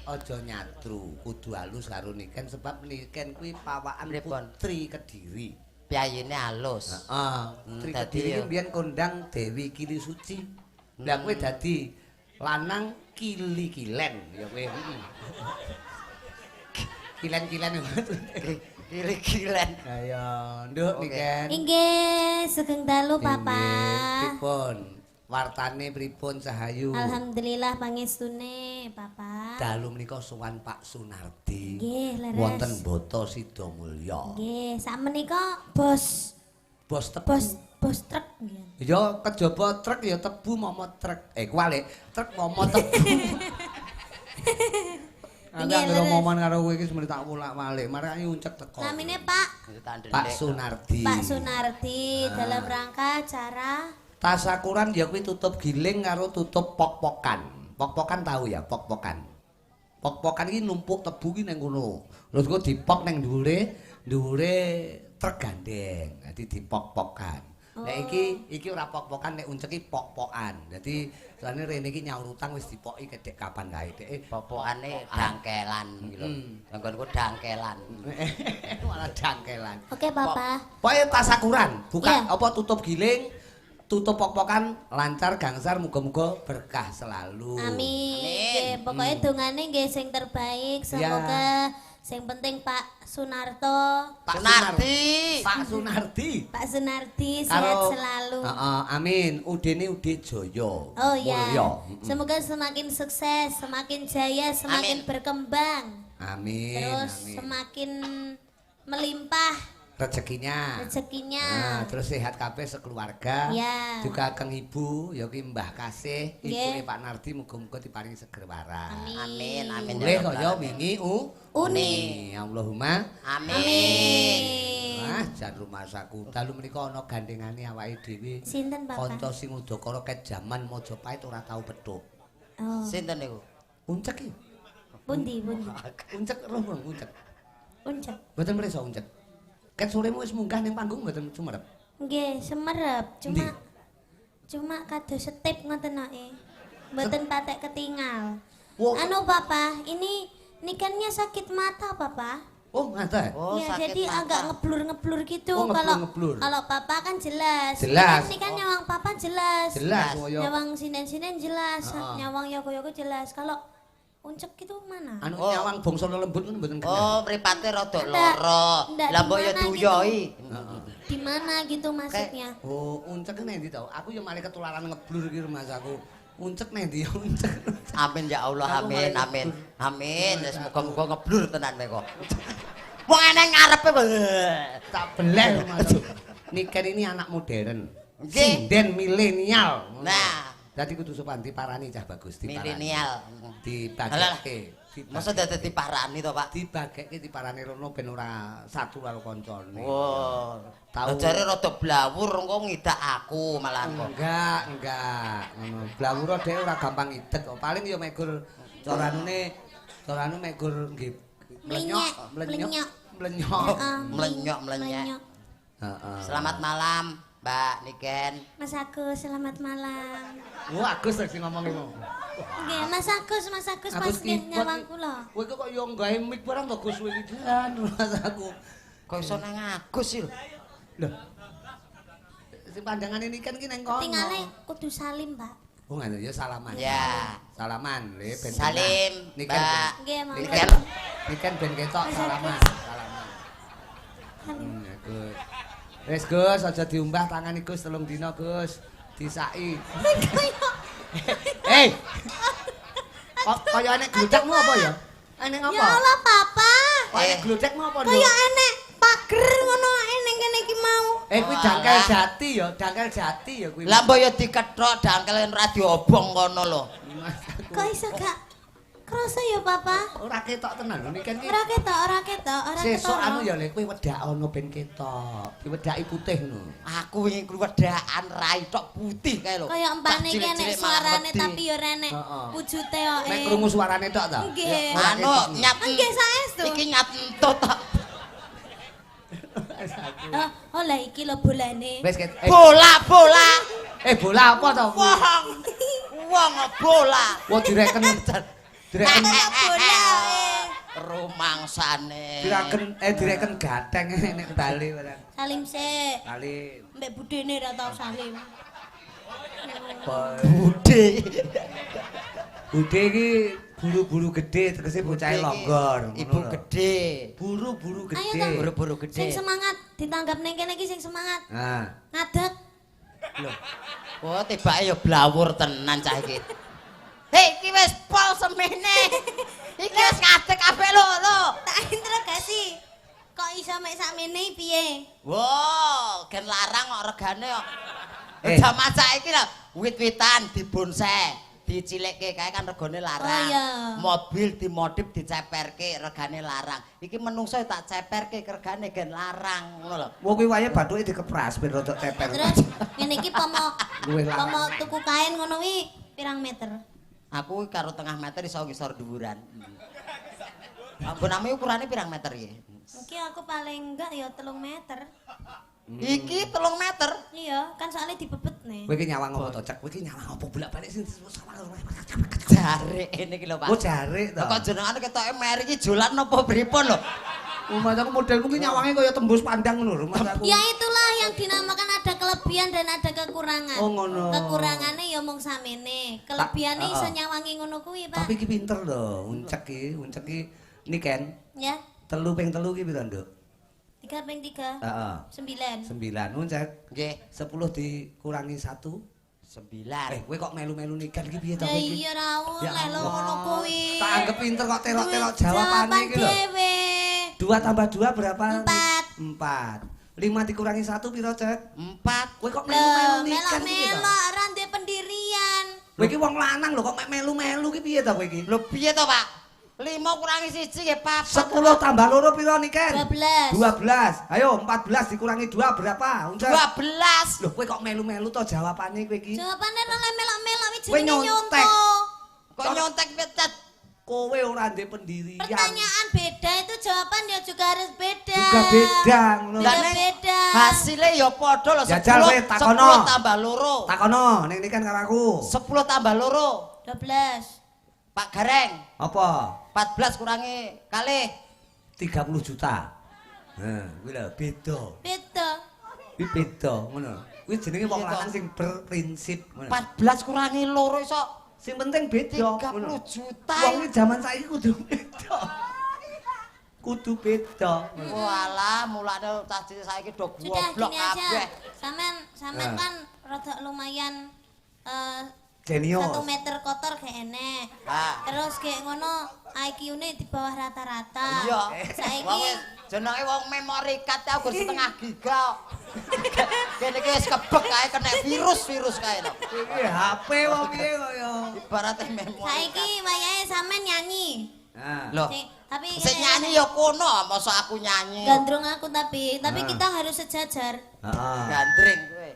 Aja nyatru, kudu halus karo Niken sebab Niken kuwi pawakan putri Kediri. Piyayine halus. Heeh, putri Kediri ki mbiyen kondang Dewi Kili Suci. Lah kowe dadi lanang kili-kilen ya kowe. Kilen-kilen. Kili-kilen. Ayo, nduk Niken. Inggih, sugeng dalu Papa. Pripun? Wartane pripun Cahayu? Alhamdulillah pangestune Papa. Dalu menika sowan Pak Sunardi. Nggih, leres. Wonten Boto Sidomulyo. Nggih, sakmenika bos bos tebu. Bos truk nggih. Ya kejaba truk ya tebu momo truk. Kuwalik, truk momo tebu. Nggih, leres. Omongan karo kowe iki semene tak wolak-walik, marake uncek teko. Namine Pak Pak Sunardi. Pak Sunardi dalam rangka acara tasakuran ya kuwi tutup giling karo tutup pok-pokan. Pok-pokan tahu ya, pok-pokan. Pok-pokan iki numpuk tebu ki ning kono. Terus engko dipok ning dhuwure, dhuwure truk gandeng. Dadi dipok-pokan. Nek iki ora pok-pokan, nek uncek iki pok-pokan. Dadi soalane rene iki nyaur utang wis dipoki kedek kapan kae. Dek pok-pokane dangkelan iki lho. Nggonku dangkelan. Malah dangkelan. Oke, Papa. Pokoke tasakuran, buka apa tutup giling, tutup pok-pokan lancar gangsar muga-muga berkah selalu. Amin. Amin. Pokoknya dongane nggih sing terbaik, semoga sing penting Pak Sunarto, Pak Sunardi, Pak Sunardi, Pak Sunardi sehat selalu. Amin. Udene Ude Jaya. Oh iya. Semoga semakin sukses, semakin jaya, semakin berkembang. Amin. Terus semakin melimpah rezekinya. Rezekinya. Nah, terus sehat kabeh sekeluarga. Ya. Juga keng ibu ya ki Mbah Kasih, ibune Pak Nardi muga-muga diparingi seger waras. Amin. Amin. Mulih kaya wingi uni. Allahumma amin. Wah, jan rumasaku. Dalu menika ana gandengane awake dhewe. Sinten, Bapak? Kanca sing udakara ket jaman Majapahit ora tau petuk. Oh. Sinten niku? Uncek iki. Pundi, pundi? Uncek roh uncek. Uncek. Mboten mresa uncek. Ket soremu wis munggah ning panggung mboten sumerep. Nggih, semerep. Cuma kados setip ngoten ae. Mboten patek ketingal. Anu Papa, ini Nikennya sakit mata, Papa. Oh, ngaten. Oh, ya, sakit jadi mata. Agak ngeblur-ngeblur gitu. Oh, kalau Papa kan jelas. Jelas. Ini kan nyawang Papa jelas. Jelas. Nyawang sinen-sinen jelas, nyawang yogo-yogo jelas. Kalau Uncek itu mana? Anu nyawang bangsa lelembut ngono mboten genah. Oh, mripate rada lara. Lah mbok ya diuyoi. Di mana gitu maksudnya? Oh, uncek nang ndi to? Aku ya malah ketularan ngeblur iki rumahku. Uncek nang ndi uncek. Amin ya Allah, amin, amin. Amin. Wis muga-muga ngeblur tenan kowe kok. Wong eneng ngarepe kok. Tak beleh rumahku. Niken ini anak modern. Sinden milenial. Nah, dadi kudu sopan diparani cah bagus diparani. Milenial. Dibageke. Masa dadi diparani to, Pak? Dibageke diparani rono ben ora satu karo kancane. Oh. Tau jare rada blawur engko ngidak aku malah kok. Enggak, enggak. Ngono. Blawur dhek ora gampang idek kok. Paling ya megur caranune megur nggih mlenyok, mlenyok, mlenyok, mlenyok, mlenyek. Heeh. Selamat malam, Mbak Niken. Mas Agus, selamat malam. Oh, Agus sing ngomong iku. Nggih, Mas Agus, Mas Agus pas nyawang kula. Kowe kok yo nggawe mic barang to Gus kowe iki jan Mas aku. Kok iso nang Agus sih lho. Lho. Sing pandangane Niken ki nang kono. Tingale kudu salim, Pak. Oh, ngono ya salaman. Ya. Salaman le ben. Salim, Mbak. Nggih, monggo. Niken. Niken ben ketok salaman, salaman. Gus. Wis Gus, aja diumbah tangane Gus 3 dina Gus. Disaki. Hei. Kok kaya enek glodekmu apa ya? Enek apa? Ya Allah, Papa. Kok enek glodekmu apa, Nduk? Kaya enek pager ngono enek kene iki mau. Eh kuwi dangkel jati ya, dangkel jati ya kuwi. Lah mbok ya dikethok dangkel ora diobong kono lho. Kok iso gak krasa ya, Papa? Ora ketok tenan lho Niken iki. Ora ketok, ora ketok, ora ketok. Sesuk anu ya le kowe wedhakono ben ketok. Diwedhaki putih ngono. Aku wingi kuwi wedhakan rai tok putih kae lho. Kaya empane iki enek suarane tapi ya ora enek wujute kok. Nek krungu suarane tok ta? Nggih. Anu nyat. Nggih saestu. Iki nyat entut tok. Oh lah iki lho bolane. Bola, bola. Eh bola apa to? Wong. Wong bola. Wong direken direken bola. Rumangsane. Direken gateng nek bali barang. Salim sik. Salim. Mbek budene ora tau salim. Bude. Bude iki buru-buru gede tegese bocahe longgor. Ibu gede. Buru-buru gede. Buru-buru gede. Sing semangat ditanggap ning kene iki sing semangat. Nah. Ngadeg. Lho. Oh, tibake ya blawur tenan cah iki. Hei, iki wis pol semene. Iki wis ngadeg kabeh lho, lho. Tak interogasi. Kok iso mek sakmene piye? Wow, gen larang kok regane kok. Jaman saiki lho, wit-witan dibonsai, dicilikke kae kan regane larang. Oh, iya. Mobil dimodif diceperke regane larang. Iki menungso tak ceperke regane gen larang ngono lho. Wong kuwi wae bathuke dikepras ben rada ceper. Terus ngene iki pomo tuku kain ngono kuwi pirang meter? Aku karo tengah meter iso ngisor dhuwuran. Ampun ame ukurane pirang meter iki? Mungkin aku paling enggak ya 3 meter. Iki 3 meter? Iya, kan soalnya dibebet nih. Kowe iki nyawang apa to, Cek? Kowe iki nyawang apa bolak-balik sing sawang. Jarik ini iki lho, Pak. Oh, jarik to. Kok jenengane ketoke meri iki jolan napa pripun lho? Mas aku modelku ki nyawange kaya tembus pandang ngono lho, Mas aku. Ya itulah yang dinamakan ada kelebihan dan ada kekurangan. Oh ngono. Kekurangane ya mung samene, kelebihane iso nyawangi ngono kuwi, Pak. Tapi iki pinter lho, uncek iki Niken. Ya. 3 ping 3 ki piro, Nduk? 3 ping 3. Heeh. 9. 9. Uncek. Nggih. 10 dikurangi 1 9. Kowe kok melu-melu Niken iki piye to kowe iki? Ya iya ra oleh lho ngono kuwi. Tak anggap pinter kok telok-telok jawabane iki lho. 2 tambah 2 berapa? 4. 4. 5 dikurangi 1 piro, Cek? 4. Kowe kok melu-melu Niken iki to? Melok-melok ora ndek pendirian. Kowe iki wong lanang lho kok mek melu-melu ki piye to kowe iki? Lho piye to, Pak? 5 kurangi 1 nggih 4. 10 tambah 2 piro Niken? 12. 12. Ayo 14 dikurangi 2 berapa? Uncek. 12. Lho kowe kok melu-melu to jawabane kowe iki? Jawabane ora melok-melok iki jenenge nyontek. Kok nyontek petet? Kowe ora ndek pendirian. Pertanyaan beda itu jawaban ya juga harus beda. Juga beda ngono. Juga beda. Hasilnya ya padha lho 10. 10 tambah 2. Takono ning Niken karo aku. 10 tambah 2. 12. Pak Gareng. Apa? 14 kurangi kalih 30 juta. Nah, kuwi lho beda. Beda. Kuwi beda ngono. Kuwi jenenge wong lanang sing berprinsip ngono. 14 kurangi 2 iso Sing penting beda. 30 juta. Wong iki jaman saiki kudu beda. Kudu beda. Walah, mulane cah cilik saiki do goblok kabeh. Sampean kan rada lumayan jenius. 1 meter kotor gak enek. Terus kayak ngono IQ-ne di bawah rata-rata. Iya. Saiki jenenge wong memori card ta ukur setengah giga. Kene iki wis kebek kae kena virus-virus kae lho. Iki HP wong piye kok ya. Ibarate memori. Saiki wayahe sampean nyanyi. Nah. Lho. Tapi sing nyanyi ya kono, mosok aku nyanyi. Gandrung aku tapi kita harus sejajar. Heeh. Gandring kowe.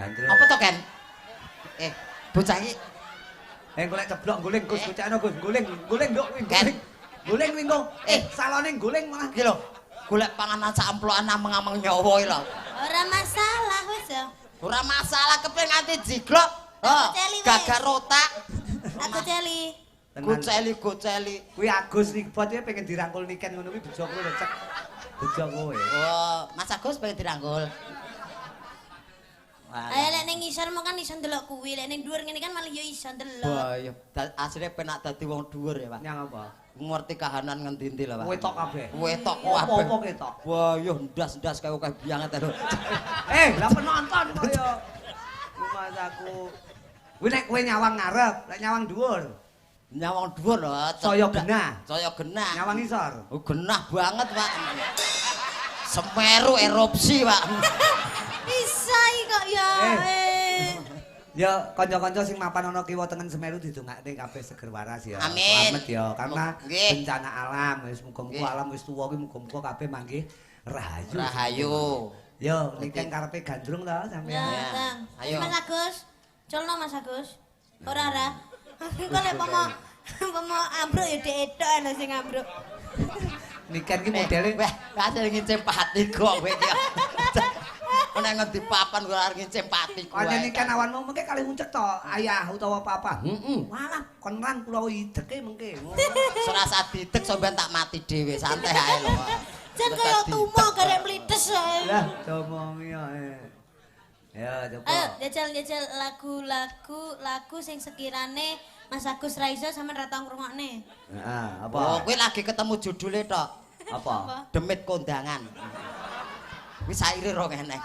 Gandrung. Apa to, Ken? Bocah iki. Golek ceblok guling Gus, bocahno Gus, guling, guling nduk kuwi, guling. Guling kuwi engko. Salone guling malah. Iki lho, golek panganan sak amplokan ameng-ameng nyawa iki lho. Ora masalah wis ya. Ora masalah kepen nganti jiglok. Heeh. Gagar otak. Aku celi. Goceli, goceli. Kuwi Agus Ribot iki pengen dirangkul Niken ngono kuwi bejo kowe lho, Cek. Bejo kowe. Oh, Mas Agus pengen dirangkul. Ayo lek ning ngisor mau kan iso ndelok kuwi, lek ning dhuwur ngene kan malah ya iso ndelok. Wah, ya asline penak dadi wong dhuwur ya, Pak. Nyang apa? Ngerti kahanan ngendi-endi lho, Pak. Wetok kabeh. Wetok kabeh. Apa-apa ketok. Wah, yo ndas-ndas kaya akeh banget lho. Lah penonton kok ya. Mas aku. Kuwi nek kowe nyawang ngarep, lek nyawang dhuwur. Nyawang dhuwur lho. Saya genah. Saya genah. Nyawang isor. Oh, genah banget, Pak. Semeru erupsi, Pak. Bisa kok ya. Ya kanca-kanca sing mapan ana kiwa tengen Semeru didongakne kabeh seger waras ya. Amin. Slamet ya karena bencana alam wis muga-muga alam wis tuwa kuwi muga-muga kabeh manggih rahayu. Rahayu. Yo niki karepe gandrung to sampeyan. Ya, ayo. Mas Agus, culno Mas Agus. Ora ora. Engko lek pomo ambruk ya dhek ethok ana sing ambruk. Niken ki modele weh, hasil ngincim pati kok kowe iki. Nek ngendi papan ora arep ngincim pati kowe. Pancen niken awanmu mengke kali uncek to, ayah utawa papa. Heeh. Walah, kon rang kula ideke mengke. Ora usah didek sampean tak mati dhewe, santai ae lho. Jan kaya tumo garek mlites ae. Lah, domongi ae. Ya, coba. Ayo jajal-jajal lagu-lagu sing sekirane Mas Agus ra iso sampean ra tau ngrungokne. Heeh, apa? Oh, kowe lagi ketemu judule tok. Apa? Demit Kondangan. Wis saire rong enek.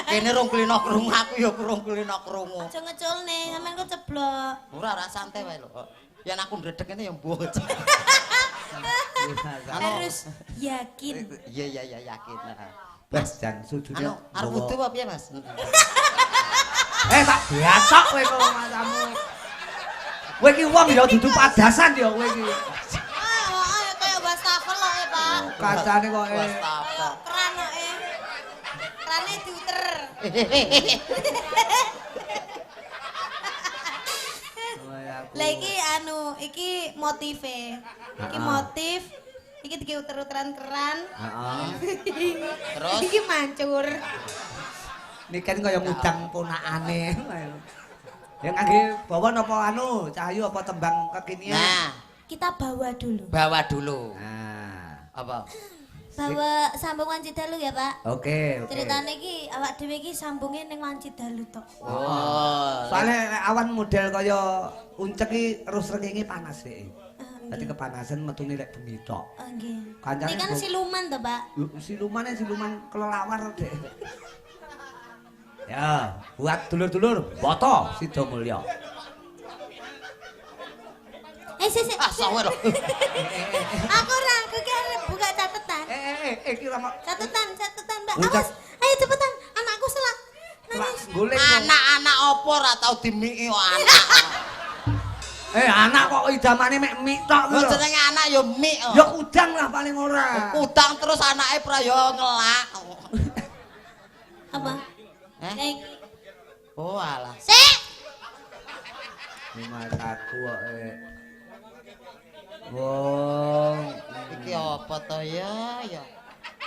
Kene rong kulino krungu, aku ya rong kulino krungu. Aja ngeculne, sampean kok ceblok. Ora ora santai wae lho. Yen aku ndredeg ngene ya mbuh. Harus yakin. Iya iya iya yakin. Wes jan sujune. Anu arep wudu apa piye, Mas? Tak biasok kowe kok matamu. Kowe iki wong ya dudu padasan ya kowe iki. Ah, kaya wastafel kok, Pak. Kacane kok wastafel. Keran kok. Kerane diuter. Lah iki anu, iki motive. Iki motif, iki dike uter-uteran keran. Heeh. Terus iki mancur. Niken kaya ngudang ponakane. Ya ngangge bawa napa anu, Cahyu apa tembang kekinian? Nah, kita bawa dulu. Bawa dulu. Nah, apa? Bawa sambung Wanci Dalu ya, Pak. Oke, oke. Ceritane iki awak dhewe iki sambunge ning Wanci Dalu tok. Oh. Soale awan model kaya uncek iki terus srengenge panas dhek. Dadi kepanasan metune lek bengi tok. Oh nggih. Kancane Iki kan siluman to, Pak? Silumane siluman kelelawar dhek. Ya, buat dulur-dulur Boto Sidomulyo. Sik. Ah, sawe lho. Aku ora, aku ki arep buka catatan. Iki ora catatan, Mbak. Awas. Ayo cepetan, anakku selak. Nangis. Anak-anak opo ora tau dimiki kok anak. Anak kok idamane mek mik tok lho. Jenenge anak ya mik. Ya kudang lah paling ora. Kudang terus anake pra ya ngelak. Apa? Oh alah. Sik. Mataku kok. Wong iki apa to ya ya.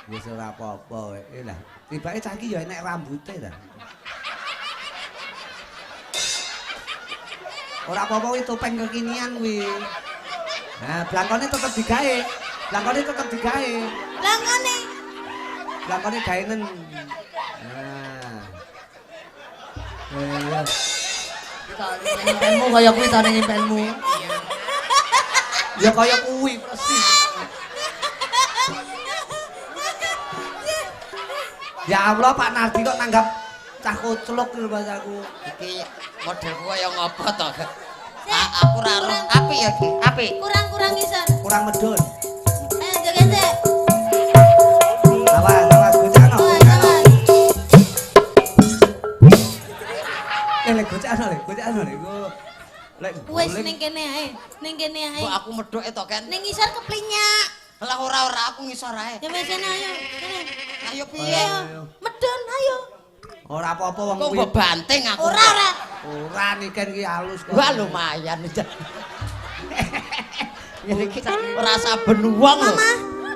Wis ora apa-apa wae lah. Tibake cah iki ya enek rambute ta. Ora apa-apa kuwi topeng kekinian kuwi. Nah, blangkone tetep digawe. Blangkone tetep digawe. Blangkone. Blangkone gaenen. Nah. Iya. ta. Impenmu kaya kuwi ta ning impenmu. Ya kaya kuwi persis. Ya Allah Pak Nardi kok nanggap cah koclok lho Mas aku. Iki modelku kaya ngopo to? Aku ora roh. Apik ya iki, apik. Kurang-kurang isor. Kurang medun. Ayo joget sik. Awas, awas gocakno. Eh lek gocakno lek, gocakno lek. Lek wis ning kene ae, ning kene ae. Kok aku medhoke to, Ken? Ning ngisor keplinyak. Lah ora-ora aku ngisor ae. Ya wis ayo, kene. Ayo piye? Medun ayo. Ora apa-apa wong kuwi. Kok mbok banting aku. Ora ora. Ora niken ki halus kok. Wah lumayan. Ngene iki ora saben wong lho. Mama,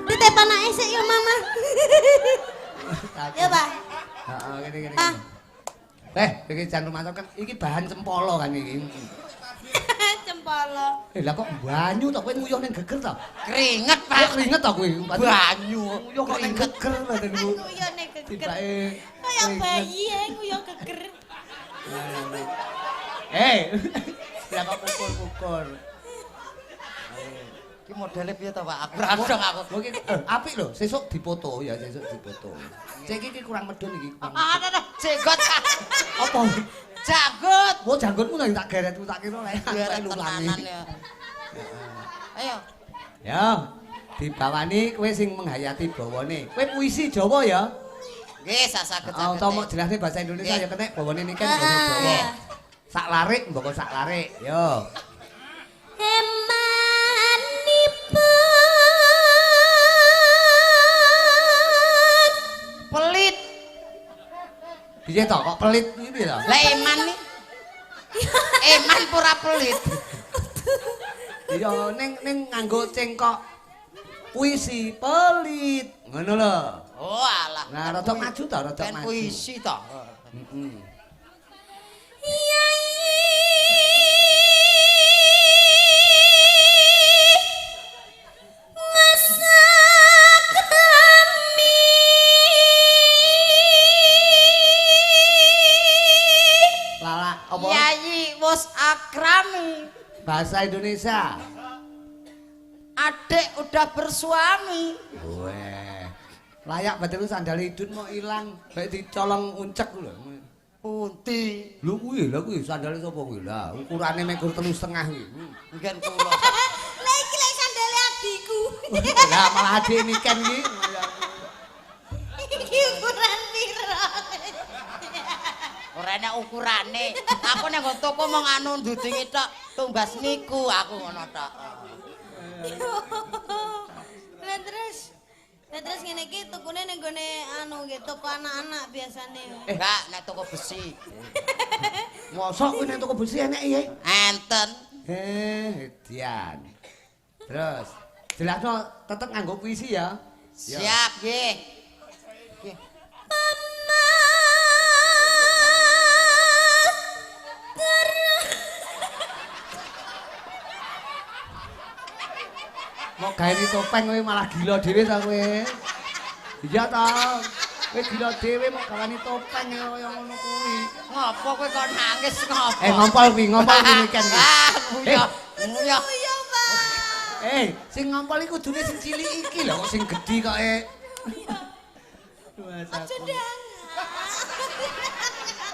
titip anake sik ya Mama. Ya, Pak. Heeh, ngene ngene. Eh, iki jan rumah kan iki bahan cempolo kan iki. Cempolo. Eh lah kok banyu to kowe nguyuh ning geger to? Keringet, Pak. Keringet to kowe. Banyu. Nguyuh kok ning geger badanmu. Nguyuh ning geger. Tibake kaya bayi e nguyuh geger. Eh. Lah kok pukul-pukul. Iki modele piye to, Pak? Aku ora dong aku. Lho iki apik lho, sesuk dipoto ya, sesuk dipoto. Cek iki kurang medun iki. Ah, nah, jenggot. Apa? Janggut. Oh, janggutmu lho tak geret, tak kira lek tenanan ya. Ayo. Ya, dibawani kowe sing menghayati bawane. Kowe puisi Jawa ya? Nggih, sak-saged-saged. Utawa mok jelasne bahasa Indonesia ya kenek bawane niki kan basa Jawa. Sak larik mboko sak larik. Yo. Emanipun pelit. Piye to kok pelit kuwi piye to? Lah eman nih. Eman pura pelit. Iya ning ning nganggo cengkok puisi pelit. Ngono lho. Oh alah. Nah rada maju to, rada maju. Puisi to. Heeh. Yayi wis akrami. Bahasa Indonesia. Adik udah bersuami. Weh. Layak betul sandal idun mau ilang, baik dicolong uncek lho. Pundi? Lho kuwi lho kuwi sandale sapa kuwi? Lah ukurane mek 3,5 kuwi. Mungkin kula. Lah iki lek sandale adikku. Lah malah adik niken iki. Iki ukuran piro? Ora enak ukurane. Aku nek nggo toko mong anu ndudingi tok, tumbas niku aku ngono tok. Lah terus ngene iki tukune ning gone anu nggih toko anak-anak biasane. Enggak, nek toko besi. Mosok kuwi nek toko besi enek ya? Enten. Dian. Terus jelasno tetep nganggo puisi ya. Siap nggih. Mau gawe topeng kowe malah gila dhewe ta kowe. Iya ta. Kowe gila dhewe mau gawani topeng kaya ngono kuwi. Ngopo kowe kok nangis ngopo? Eh ngompol kuwi, ngompol kuwi niken kuwi. Ah, nguyah. Nguyah. Nguyah, Pak. Eh, sing ngompol iku kudune sing cilik iki lho kok sing gedhi kok e. Aja ndang.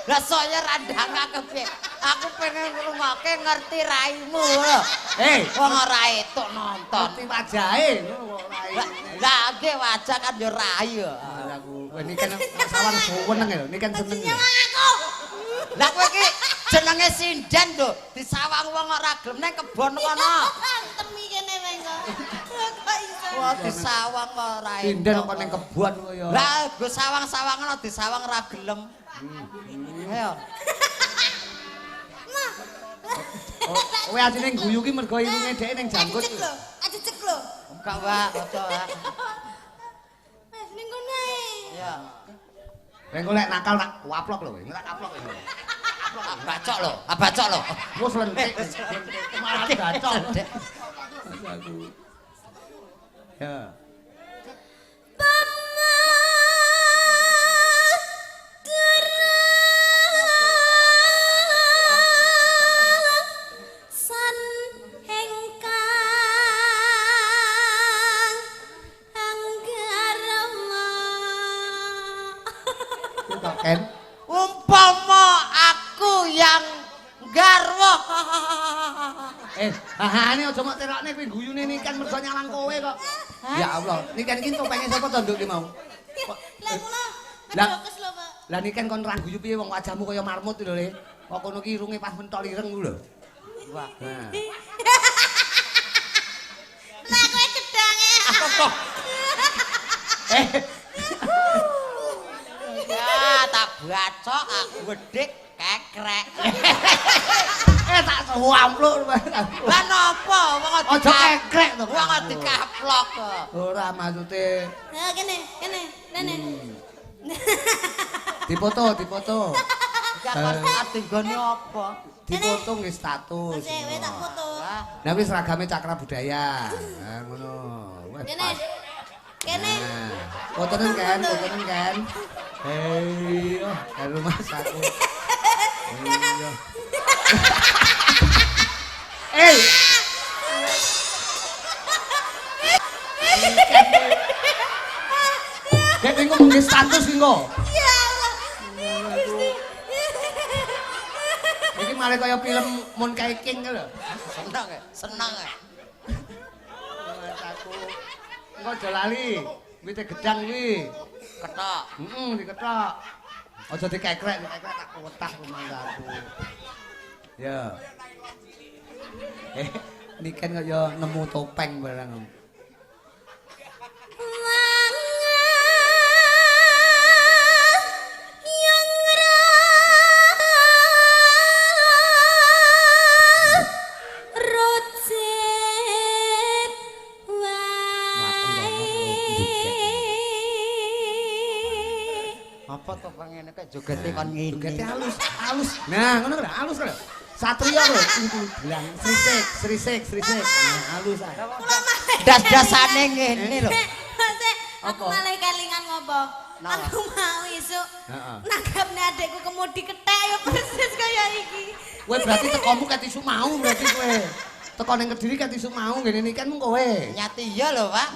Lah saya randang kepiye? Aku pengen ngrungokke ngerti raimu lho. Eh, wong ora etuk nonton. Ngerti wajahe ngono kok rai. Lah nggih wajah kan ya rai ya. Aku kowe niki kan sawang seneng lho, niki kan seneng. Lah kowe iki jenenge sinden lho, disawang wong ora gelem nang kebon kono. Temi kene mengko. Kok iso? Wah disawang kok ora etuk. Sinden kok ning kebon kaya. Lah go sawang-sawangan disawang ora gelem. Ayo. Kowe asline guyu ki mergo irunge dhek ning janggut. Ajecek lho. Enggak, Pak, aja, Pak. Wis ning kono ae. Iya. Kowe engko lek nakal tak waplok lho kowe. Tak kaplok kowe. Bacok lho, bacok lho. Wes lentik. Malah bacok. Aku. Ya. Hahane aja mok terokne kuwi guyune Niken mergo nyawang kowe kok. Ya Allah, Niken iki topenge sapa to nduk ki mau? Lah kula kedokus lho, Pak. Lah Niken kon ra guyu piye wong wajahmu kaya marmut lho, Le. Kok kono ki irunge pas mentol ireng ku lho. Wah. Nah. Lah kowe gedange. Apa? Ya tak bacok aku wedhik kekrek. Tak suampluk. Lah napa wong aja kekrek to. Wong dikaplok kok. Ora maksude. Ha kene, kene, rene. Dipoto, dipoto. Gak nggone apa? Dipoto nggih status. Wis tak foto. Lah wis seragame Cakra Budaya. Nah ngono. Wes. Kene. Kene. Fotonen kan, fotonen kan. Iya, karo Mas aku. Iya. Kayak engko mung status engko. Ya Allah. Gusti. Iki malah kaya film Moon King lho. Seneng ya, seneng ya. Mas aku. Engko aja lali, wite gedang kuwi. Ketok. Heeh, diketok. Aja dikekrek, dikekrek tak wetak rumangsaku. Ya. Niken kaya nemu topeng barang. Apa to ngene kok jogete kon ngene. Jogete halus, halus. Nah, ngono lho, halus lho. Satria lho, bilang srisik, srisik, srisik. Nah, halus ae. Das-dasane ngene lho. Aku malah kelingan ngopo? Aku mau isuk nanggapne adekku kemudi kethek ya persis kaya iki. Kowe berarti tekomu ket isuk mau berarti kowe. Teko ning Kediri ket isuk mau ngene iki kan mung kowe. Nyati iya lho, Pak.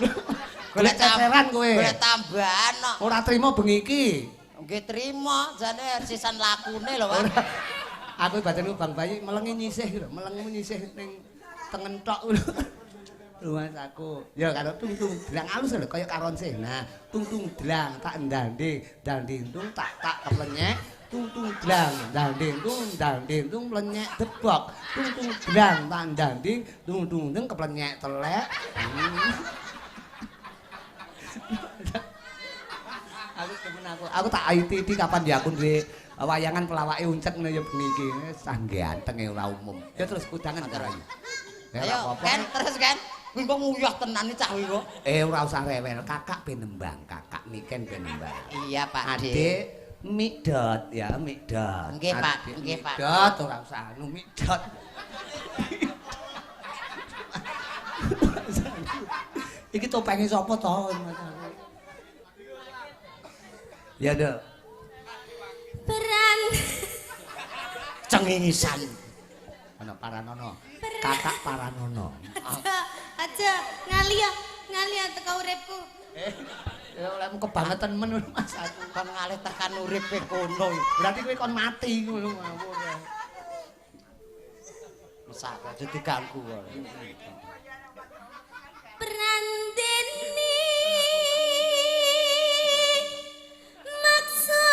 Golek ceceran kowe. Golek tambahan kok. Ora trimo bengi iki. Nggih trimo, jane sisan lakune lho, Pak. Aku batinku Bang Bayi melengi nyisih lho, melengmu nyisih ning tengen tok lho. Lho Mas aku. Ya karo tung-tung dlang alus lho kaya karonse. Nah, tung-tung dlang tak ndande, ndande tung tak tak keplenyek, tung-tung dlang ndande tung ndande tung plenyek debok, tung-tung dlang tak ndande tung-tung tung keplenyek telek. Aku demen aku. Aku tak ITD kapan ya aku duwe wayangan pelawake uncek ngono ya bengi iki. Sah ganteng ora umum. Ya terus kudangan karo ayu. Ayo, kan terus kan. Kuwi kok nguyah tenan iki cah kuwi kok. Ora usah rewel, kakak ben nembang, kakak Niken ben nembang. Iya, Pak. Adik Mikdot ya, Mikdot. Nggih, Pak. Nggih, Pak. Mikdot ora usah anu Mikdot. Iki topenge sapa to? Ya, Dok. Peran cengingisan. Ana Paranono. Kakak Paranono. Aja, aja ngali ya, ngali ya teko uripku. Ya olehmu kebangetan men Mas aku. Kon ngalih tekan uripe kono. Berarti kowe kon mati ngono ngawur. Mesake aja diganggu kok. Prandene maksa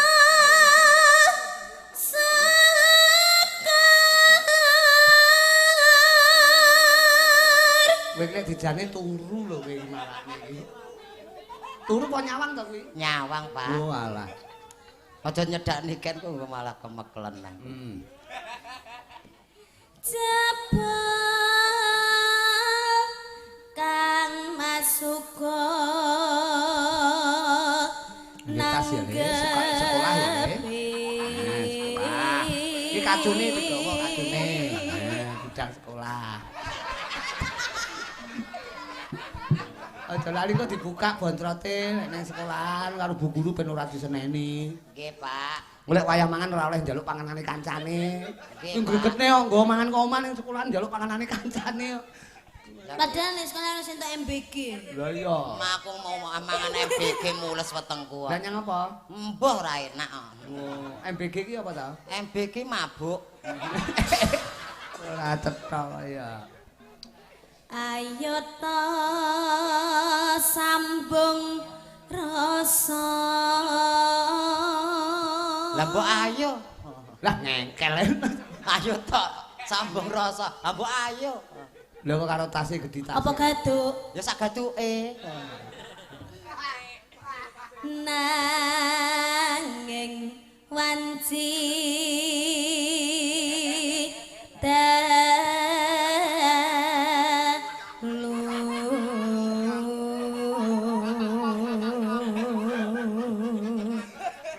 sekar. Kowe nek dijane turu lho kowe marane iki. Turu apa nyawang to kuwi? Nyawang, Pak. Oh alah. Aja nyedak Niken kok malah kemeklen. Jebul kang masuka nang ya, sekolah ya, Le. Nah, sekolah. Iki kacune digawa kacune. Nah, gudang sekolah. Aja lali kok dibuka bontrote nek nang sekolahan karo bu guru ben ora diseneni. Nggih, Pak. Golek wayah mangan ora oleh njaluk panganane kancane. Sing gregetne kok nggo mangan kok omah ning sekolahan njaluk panganane kancane. Padahal ning sekolah wis entuk MBG. Lah iya. Aku mau mangan MBG mules wetengku. Lah nyang apa? Mbah ora enak. Oh, MBG ki apa ta? MBG mabuk. Ora cetha ya. Ayo ta sambung rasa. Lah mbok ayo. Lah ngengkel. Ayo tok sambung rasa. Lah mbok ayo. Lha kok karo tase gedhi tase. Apa gaduk? Ya sak gaduke. Nanging wanci dalu.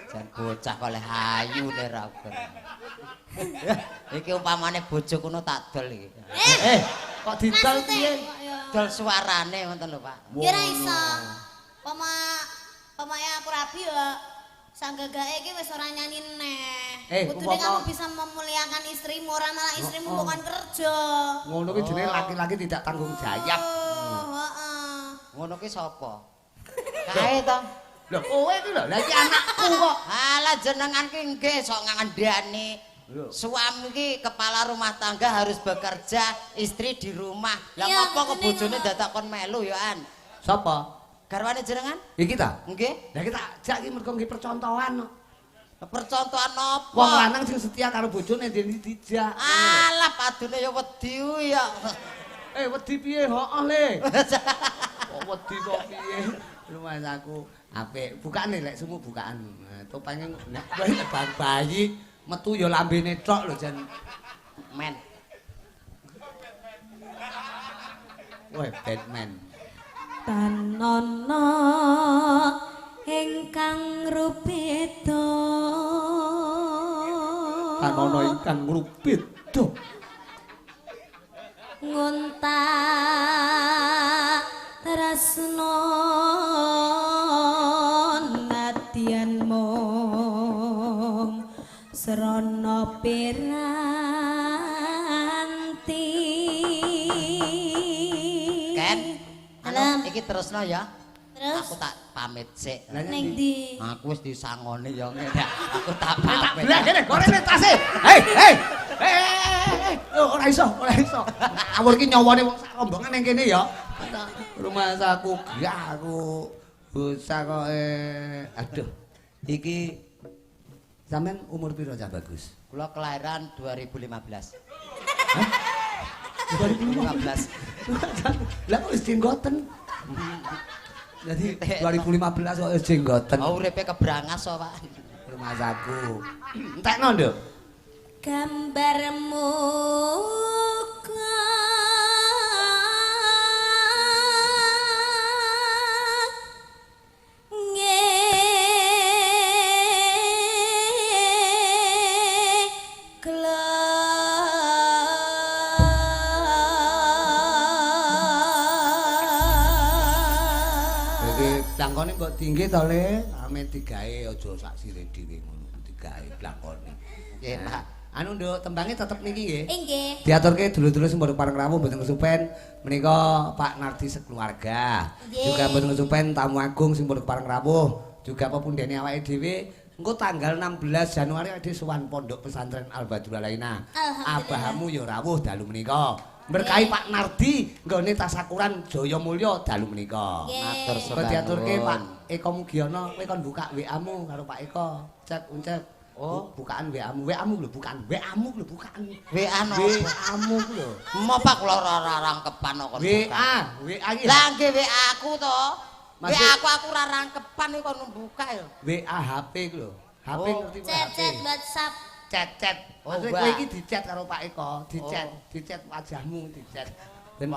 Jan bocah kok oleh ayu nek ra uger. Iki umpamane bojo kono tak dol iki. Kok didol piye? Dol suarane ngoten lho, Pak. Ya ora iso. Pamaya aku rabi ya sanggagake iki wis ora nyanyi neh. Kudune kamu bisa memuliakan istrimu, ora malah istrimu bukan kerja. Ngono ki jenenge laki-laki tidak tanggung jawab. Heeh. Ngono ki sapa? Kae to. Lho kowe iki lho, lha iki anakku kok. Alah jenengan ki nggih sok ngandani. Suami ki kepala rumah tangga harus bekerja, istri di rumah. Lah ngopo kok bojone dadak kon melu ya an? Sapa? Garwane jenengan? Iki ta? Nggih. Lah iki tak jak iki mergo nggih percontohan kok. Percontohan apa? Wong lanang sing setia karo bojone dene dijak. Alah padune ya wedi ya. Wedi piye? Heeh le. Kok wedi kok piye? Lumayan aku apik. Bukane lek sumu bukaan. Topenge nek bayi metu ya lambene tok lho jan men. Wah, Batman. Tanono ingkang rupeda. Tanono ingkang rupeda. Ngontak tresno nadyan mung srana piranti. Ken, anu iki terusno ya. Terus? Aku tak pamit sik. Ning ndi? Aku wis disangoni ya ngene. Aku tak pamit. Lah kene gorene tase. Hei, hei. Ora iso, ora iso. Awur iki nyawane wong sak rombongan ning kene ya. Rumah aku gak aku bocah kok aduh. Iki sampean umur piro Cah Bagus? Kula kelahiran 2015. Hah? 2015. Lah kok wis jenggoten. Jadi 2015 kok wis jenggoten. Oh uripe kebrangas kok, Pak. Rumah aku. Entekno, Nduk. Gambarmu Blangkone mbok tinggi to, Le. Ame digawe aja sak sire dhewe ngono, digawe blangkone. Nggih, Pak. Anu Nduk, tembange tetep niki nggih. Nggih. Diaturke dulur-dulur sing padha pareng rawuh mboten kesupen menika Pak Nardi sekeluarga. Juga mboten kesupen tamu agung sing padha pareng rawuh, juga pepundhene awake dhewe. Engko tanggal 16 Januari awake dhewe sowan Pondok Pesantren Al Badrul Alaina. Abahamu ya rawuh dalu menika. Berkahi Pak Nardi nggone tasakuran Jaya Mulya dalu menika. Matur suwun. Diaturke Pak Eko Mugiono, kowe kon buka WA-mu karo Pak Eko. Cek uncek. Oh, bukaan WA-mu. WA-mu lho, bukaan. WA-mu lho, bukaan. WA no. WA-mu lho. Mo Pak kula ora rangkepan kok. WA, WA iki. Lah nggih WA aku to. WA aku ora rangkepan iki kon buka ya. WA HP ku lho. HP ngerti HP. Chat WhatsApp. Chat-chat. Maksudnya kowe iki di-chat karo Pak Eko, di-chat, di-chat wajahmu, di-chat. Ben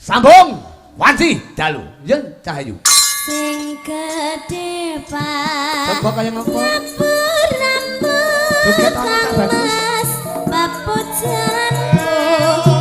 sambung wanci dalu yen Cahayu. Sing gedhe Pak. Coba kaya ngopo? Joget ana Cah Bagus. Papujanku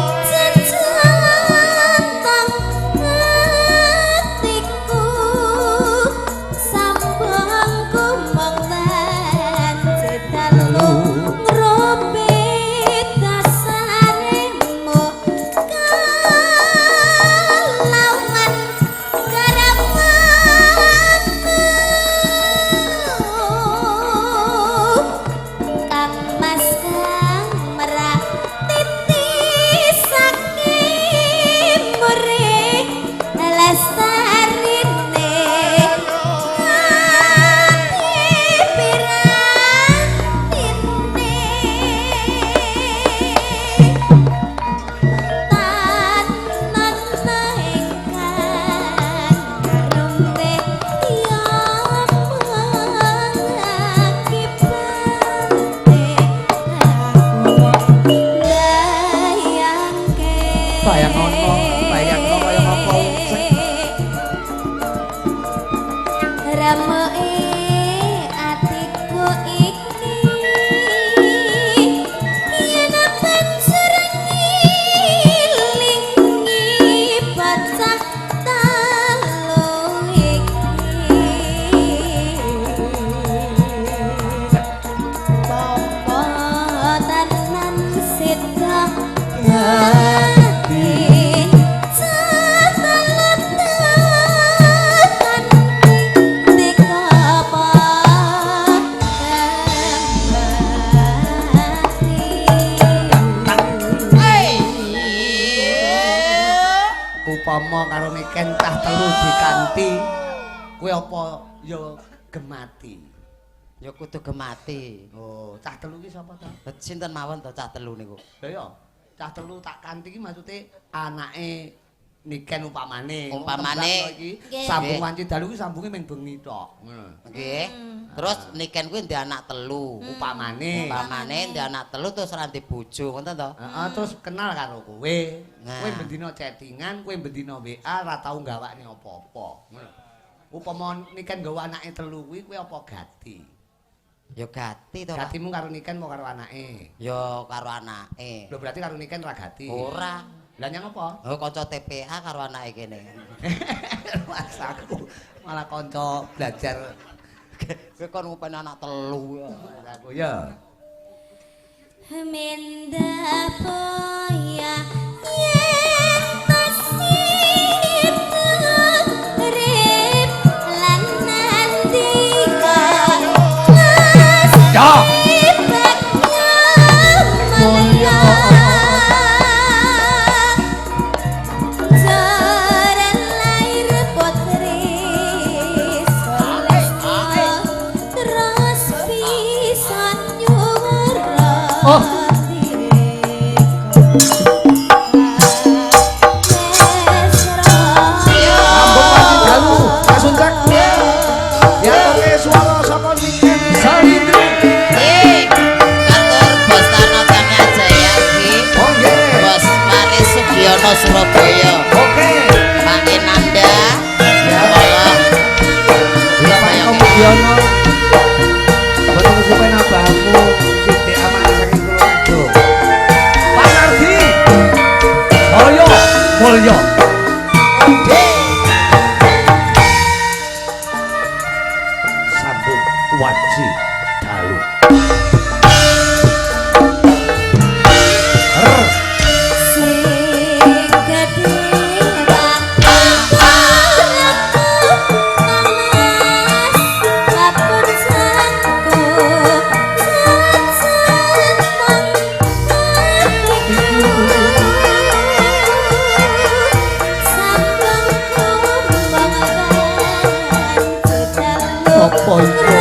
Kang Mas Kang Merak. Bayang ono, bayang kaya apa. Rameke atiku iki yen banjur ngilingi bocah telu iki. Apa tenan sida dadi Upama karo Niken cah telu dikanti, kowe apa ya gemati? Ya kudu gemati. Oh, cah telu ki sapa to? Sinten mawon to cah telu niku? Lha ya, cah telu tak kanthi ki maksude anake Niken upamane. Umpamane iki sambung wanci dalu ki sambunge ming bengi tok. Ngono. Nggih. Terus Niken kuwi ndek anak telu. Upamane. Upamane ndek anak telu terus ora ndek bojo, ngoten to? Heeh, terus kenal karo kowe. Kowe bendina chattingan, kowe bendina WA ora tau gawakne apa-apa. Ngono. Upama Niken nggawa anake telu kuwi kowe apa gati? Ya gati to. Gatimu karo Niken apa karo anake? Ya karo anake. Lho berarti karo Niken ora gati? Ora. Lah nyang apa? Oh kanca TPA karo anake kene. Mas aku malah kanca belajar. Kowe kon ngupeni anak telu ya. Aku ya. Menda boya yen tasih urip lan nandika. Ya. Mulya. Oh. Sambung wanci dalu, kasuncak. Diaturke swara saka Niken Salindri. Katur Bos Tanotane Jaya iki. Oh nggih. Bos Paris Sugiono Surabaya. Oke. Pak Enanda. Ya. Ya Pak Sugiono. Boten kesupen abahmu sithik amane saking Tulungagung. Pak Nardi. Jaya Mulya. Sambung wanci dalu. Apa iku?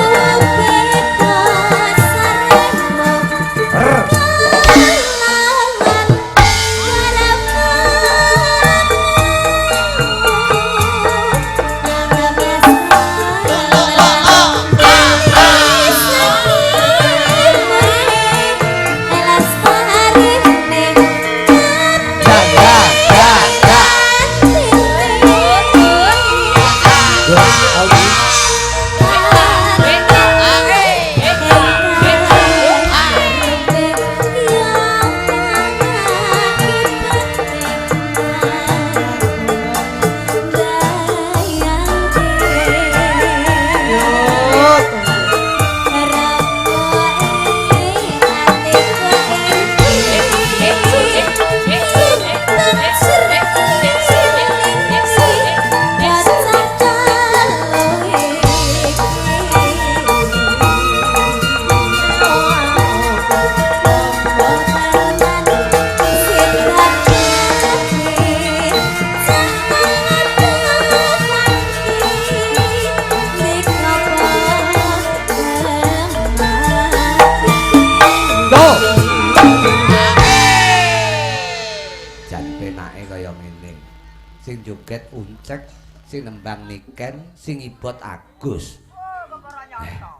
Sing joget Uncek, sing nembang Niken, sing ngibot Agus.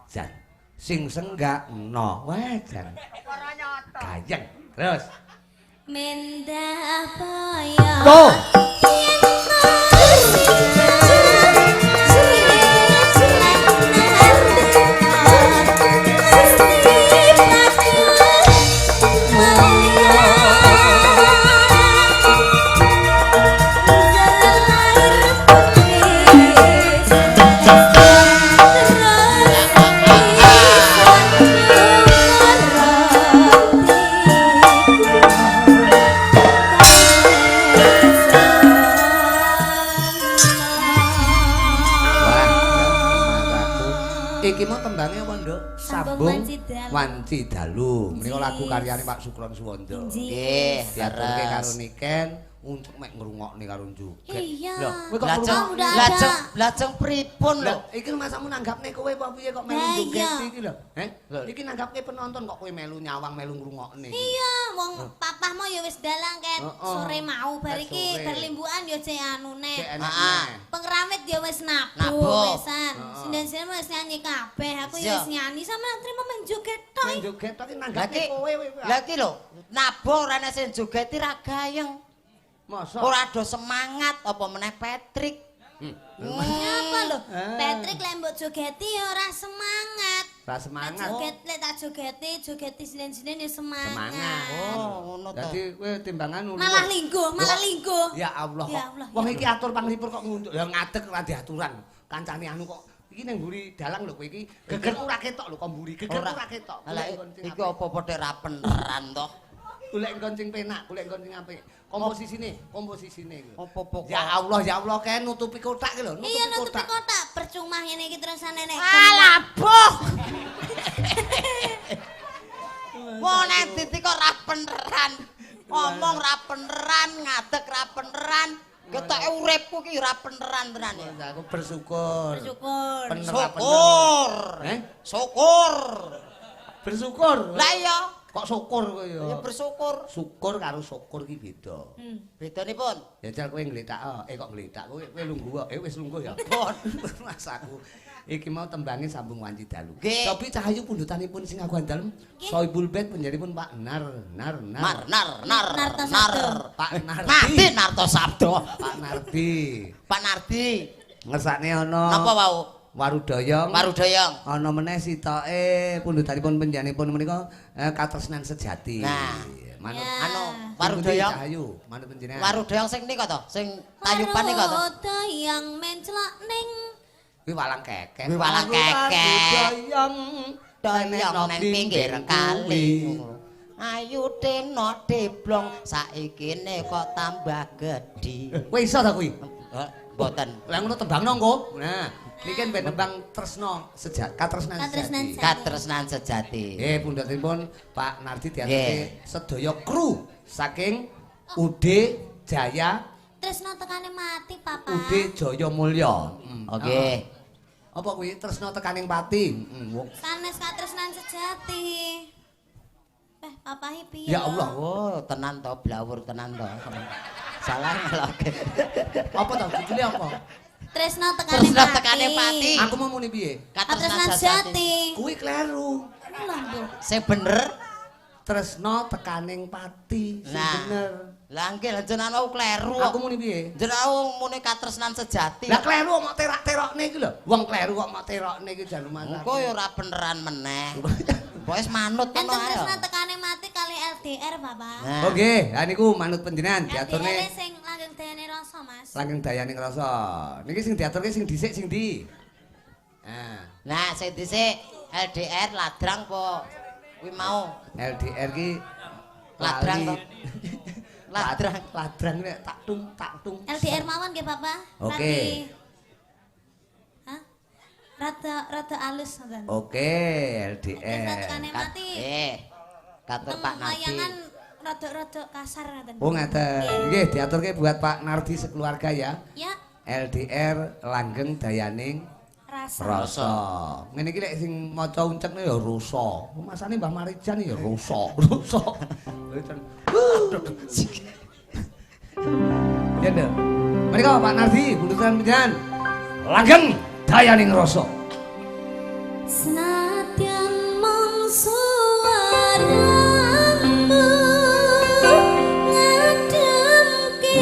Jan. Sing senggak no. Wah, jan. Gayeng. Terus. Mendah boy. Tuh. Iki mau tembangnya apa, Nduk? Sambung Wanci Dalu. Menika lagu karyane Pak Sukron Suwondo. Nggih, diaturke karo Niken untuk mek ngrungokne karo joget. Iya. Lho, kowe kok ngrungokne? Lajeng pripun lho? Iki masamu nanggapne kowe apa piye kok melu joget iki lho? Heh? Iki nanggapke penonton kok kowe melu nyawang melu ngrungokne. Iya, wong papahmu ya wis dalang ket sore mau bar iki berlimbukan ya jek anune. Heeh. Pengrawit ya wis nabuh wisan. Sinden-sinden wis nyanyi kabeh, aku ya wis nyanyi sama trimo menjoget tok. Menjoget tok iki nanggapne kowe. Lah iki lho, nabuh ora ana sing joget ra gayeng. Masa? Ora ada semangat apa meneh Patrick. Ngapa lho? Patrick lek mbok jogeti ya ora semangat. Ora semangat. Joget lek tak jogeti, jogeti sinden-sinden ya semangat. Semangat. Oh, ngono to. Dadi kowe timbangan ngono. Malah lingguh, malah lingguh. Ya Allah. Wong iki atur panglipur kok ngunduk. Ya ngadeg ora diaturan. Kancane anu kok iki ning mburi dalang lho kowe iki. Gegerku ora ketok lho kok mburi. Gegerku ora ketok. Lah iki apa padha ra peneran to? Golek nggon sing penak, golek nggon sing apik. Komposisine, komposisine iku. Apa-apa. Ya Allah, ya Allah, kae nutupi kotak iki lho, nutupi kotak. Iya, nutupi kotak. Percuma ngene iki terusane nek. Alah, boh. Wong nek diti kok ra peneran. Ngomong ra peneran, ngadeg ra peneran. Ketoke uripku ki ra peneran tenan ya. Aku bersyukur. Bersyukur. Syukur. Eh? Syukur. Bersyukur. Lah iya. Kok syukur kowe ya? Ya bersyukur. Syukur karo syukur ki beda. Bedanipun? Ya jal kowe ngletak, kok ngletak kowe kowe lungguh, wis lungguh ya. Pun. Mas aku iki mau tembange Sambung Wanci Dalu. Cobi Cahayu pundhutanipun sing aguhan dalem Sohibul Bait panjenenganipun Pak Nar Nar Nar Nar Nar Nar Nar Pak Nardi. Mati Narto Sabdo. Pak Nardi. Pak Nardi. Ngersakne ana. Napa wau? Warudoyong. Warudoyong. Ana meneh sitoke pundhutanipun panjenenganipun menika katresnan sejati. Nah, manut anu Warudoyong. Cahayu, manut panjenengan. Warudoyong sing nika to, sing tayuban nika to. Warudoyong menclok ning kuwi walang kekek. Kuwi walang kekek. Warudoyong doyong nang pinggir kali. Ayu teno deblong saikine kok tambah gedhi. Kowe iso ta kuwi? Mboten. Lah ngono tembangno engko. Nah. Niki ben tembang tresno sejati, katresnan sejati. Katresnan sejati. Nggih, pundhutipun Pak Nardi diaturke sedaya kru saking UD Jaya Tresno tekane mati, Papa. UD Jaya Mulya. Oke. Apa kuwi tresno tekaning pati? Sanes katresnan sejati. Papahe piye? Ya Allah. Oh, tenan to, blawur tenan to. Salah ngeloke. Apa to judule apa? Tresno tekane pati. Tekane pati. Aku mau muni piye? Katresnan sejati. Kuwi kleru. Lho, Mbok. Sing bener tresno tekaning pati. Sing bener. Lah nggih, lha jenengan wau kleru. Aku muni piye? Jenengan wau muni katresnan sejati. Lah kleru kok mok terak-terokne iki lho. Wong kleru kok mok terokne iki jan rumah. Engko ya ora beneran meneh. Pokoke manut ngono ae. Tresno tekane mati kali LDR, Bapak. Oh nggih, ha niku manut panjenengan diaturne. LDR sing langgeng dayane rasa, Mas. Langgeng dayane rasa. Niki sing diaturke sing dhisik sing ndi? Nah, nah sing dhisik LDR ladrang apa kuwi mau? LDR ki ladrang to. Ladrang, ladrang nek tak tung tak tung. LDR mawon nggih, Bapak. Oke. Hah? Rada rada alus ngoten. Oke, LDR. Tekane mati. Katur Pak Nardi. Layangan rada-rada kasar ngoten. Oh ngaten. Nggih, diaturke buat Pak Nardi sekeluarga ya. Ya. LDR langgeng dayaning rasa. Rasa. Ngene iki lek sing maca uncekne ya rasa. Masane Mbah Marijan ya rasa, rasa. Ya nduk. Menika Pak Nardi pundhutan panjenengan langgeng dayaning rasa. Senadyan mung suaramu ngademke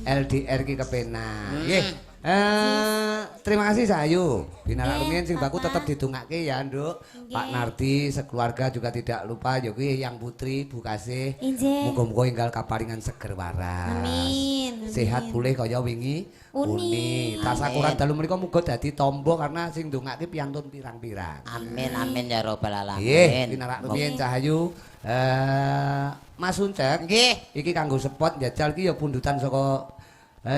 LDR ki kepenak. Nggih. Terima kasih Sayu. Binarak rumiyin sing baku tetep didongake ya, Nduk. Pak Nardi sekeluarga juga tidak lupa ya kuwi yang putri Bu Kasih. Muga-muga enggal kaparingan seger waras. Amin. Sehat pulih kaya wingi uni. Tasakuran dalu menika muga dadi tombo karena sing ndongake piantun pirang-pirang. Amin amin ya robbal alamin. Nggih, binarak rumiyin Cahayu. Mas Uncek. Nggih. Iki kanggo spot njajal iki ya pundutan saka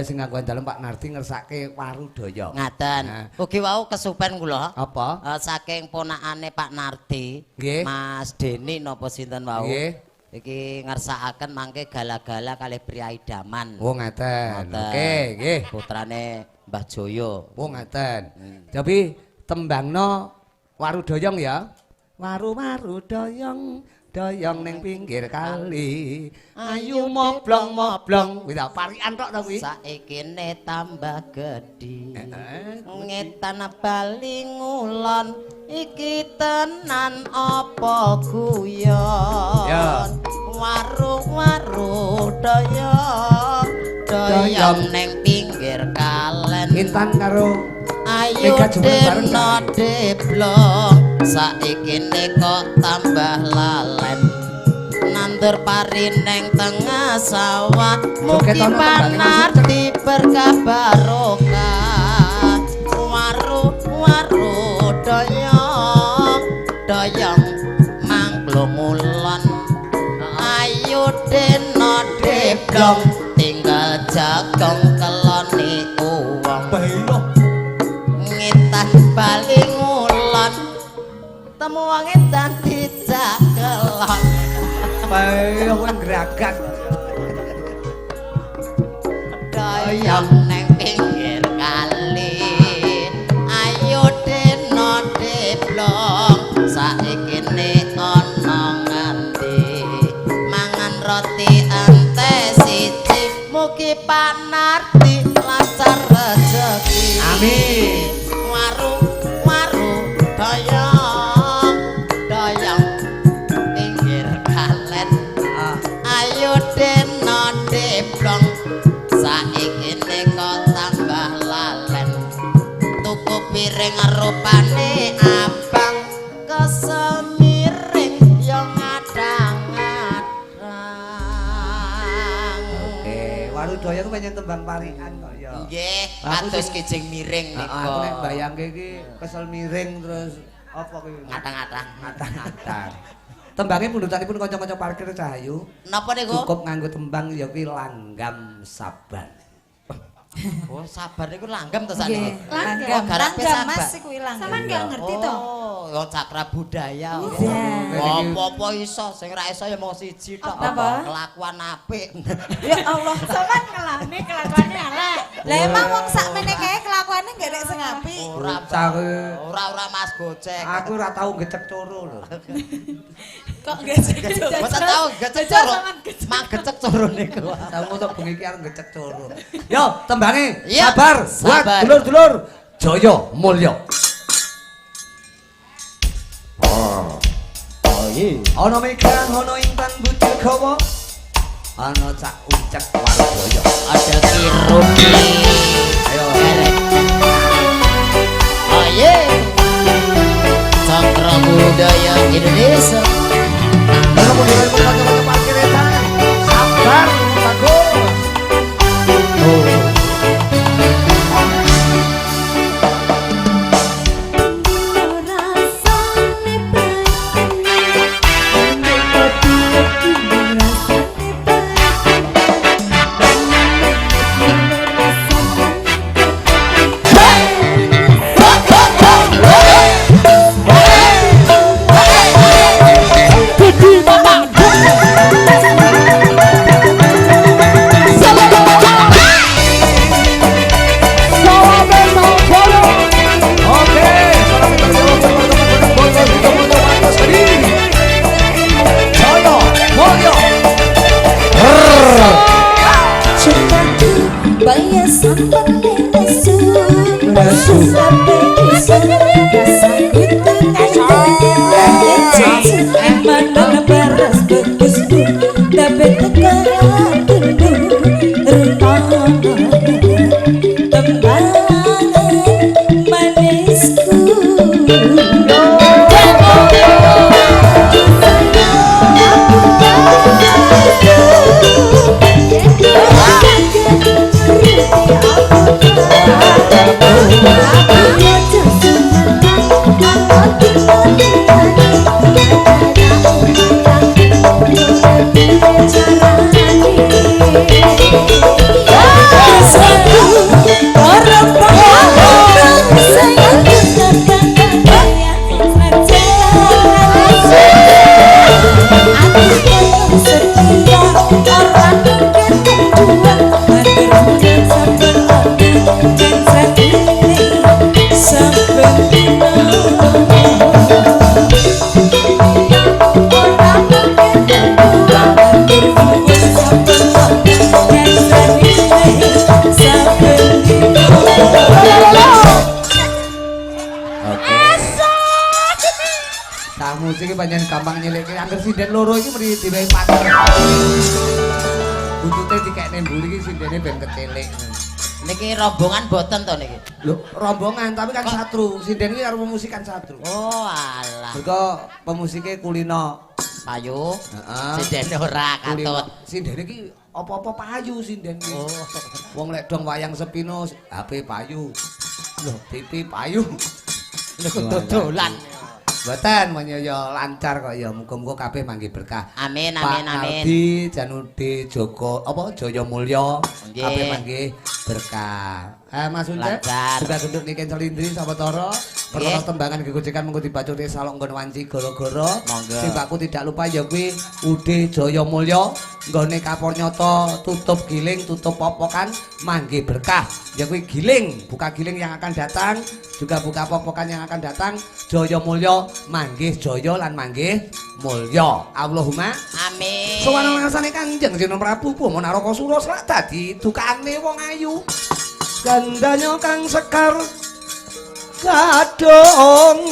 sing nganggo dalem Pak Nardi ngersake Warudaya. Ngaten. Ugi wau kesupen kula. Apa? Saking ponakane Pak Nardi, Mas Deni napa sinten wau. Nggih. Iki ngersakaken mangke gala-gala kalih priyayi Daman. Oh ngaten. Oke, nggih. Putrane Mbah Joyo. Oh ngaten. Tapi tembangno Warudayong ya. Waru-waru doyong. Doyong ning pinggir kali. Ayu moblong-moblong. Kuwi ta parikan tok ta kuwi. Saikine tambah gedhi. Ngetan bali ngulon iki tenan apa guyon. Waru-waru doyong doyong ning pinggir kalen. Intan karo ayu deno deblong. Saikine kok tambah lalen. Nandur pari neng tengah sawah. Mugi Panardi berkah barokah. Waru waru doyong doyong mangklung ngulon. Ayu deno deblong tinggal jagong keloni uwong. Ngetan bali ngulon temu wong edan dijak kelon. Bae kowe ngragas. Doyong neng pinggir kali. Ayo deno deblong saikine ana ngendi. Mangan roti ente siji mugi Panardi lancar rejeki. Amin. Waru waru doyong doyong pinggir kalen. Ayo deno deblong saikine kok tambah lalen. Tuku piring rupane abang kesemiring yo ngadang-ngadang. Oke, Warudaya ku pengen tembang parikan kok ya. Nggih, kados kijing miring niku. Aku nek bayangke iki kesel miring terus apa kuwi? Ngatang-ngatang. Ngatang-ngatang. Tembange pundutanipun kanca-kanca parkir Cahayu. Napa niku? Cukup nganggo tembang ya kuwi langgam sabar. Oh, sabar niku langgam to sakniki. Langgam. Garape Langgam sabar. Mas iku langgam. Sampeyan gak ngerti to? Oh, yo cakra budaya. Iya. Apa-apa iso, sing ra iso ya mung siji tok. Apa? Kelakuan apik. Ya Allah, sampean ngelane kelakuane elek. Lah emang wong sakmene kae kelakuane gak nek sing apik. Ora ora ora Mas Gocek. Aku ora tau gecek coro lho. Kok gecek coro? Mboten tau gecek coro. Mang gecek coro niku. Tau ngono bengi iki arep gecek coro. Yo, tembange sabar buat dulur-dulur Jaya Mulya. Oh iya. Ana Mega, ana Intan Budi Gawa, ana Cak Ucek Warudaya. Ada Ki Rudi. Ayo. Oh iya. Cakra Budaya Indonesia. Sabar, bagus. Oh. Hey! loro iki mesti diwehi pacar. Buntute dikekne mburi iki sindene ben kecelik. Niki rombongan boten to niki? Lho, rombongan tapi kan satru. Sinden iki karo pemusik kan satru. Oh alah. Mergo pemusike kulino. Payu. Heeh. Sindene ora katut. Sindene iki apa-apa payu sinden iki. Oh. Wong lek dong wayang sepino HP payu. Lho, TV payu. Lho dodolan. Mboten menyo ya lancar kok ya muga-muga kabeh manggi berkah. Amin Pak amin amin. Nardi Janude Joko apa Jaya Mulya kabeh manggi berkah. Mas Uncek juga genduk Niken Salindri sawetara perkara tembangan gegojekan mengko dibacote salok nggon wanci gara-gara. Sing baku tidak lupa ya kuwi Ude Jaya Mulya nggone Kapornyata tutup giling tutup popokan manggi berkah. Ya kuwi giling, buka giling yang akan datang, juga buka popokan yang akan datang. Jaya Mulya manggih jaya lan manggih mulya. Allahumma amin. Sowan ngersane Kanjeng Sina Prabu Bama Narakasura selak dadi dukane wong ayu. Gandanya kang sekar gadhong.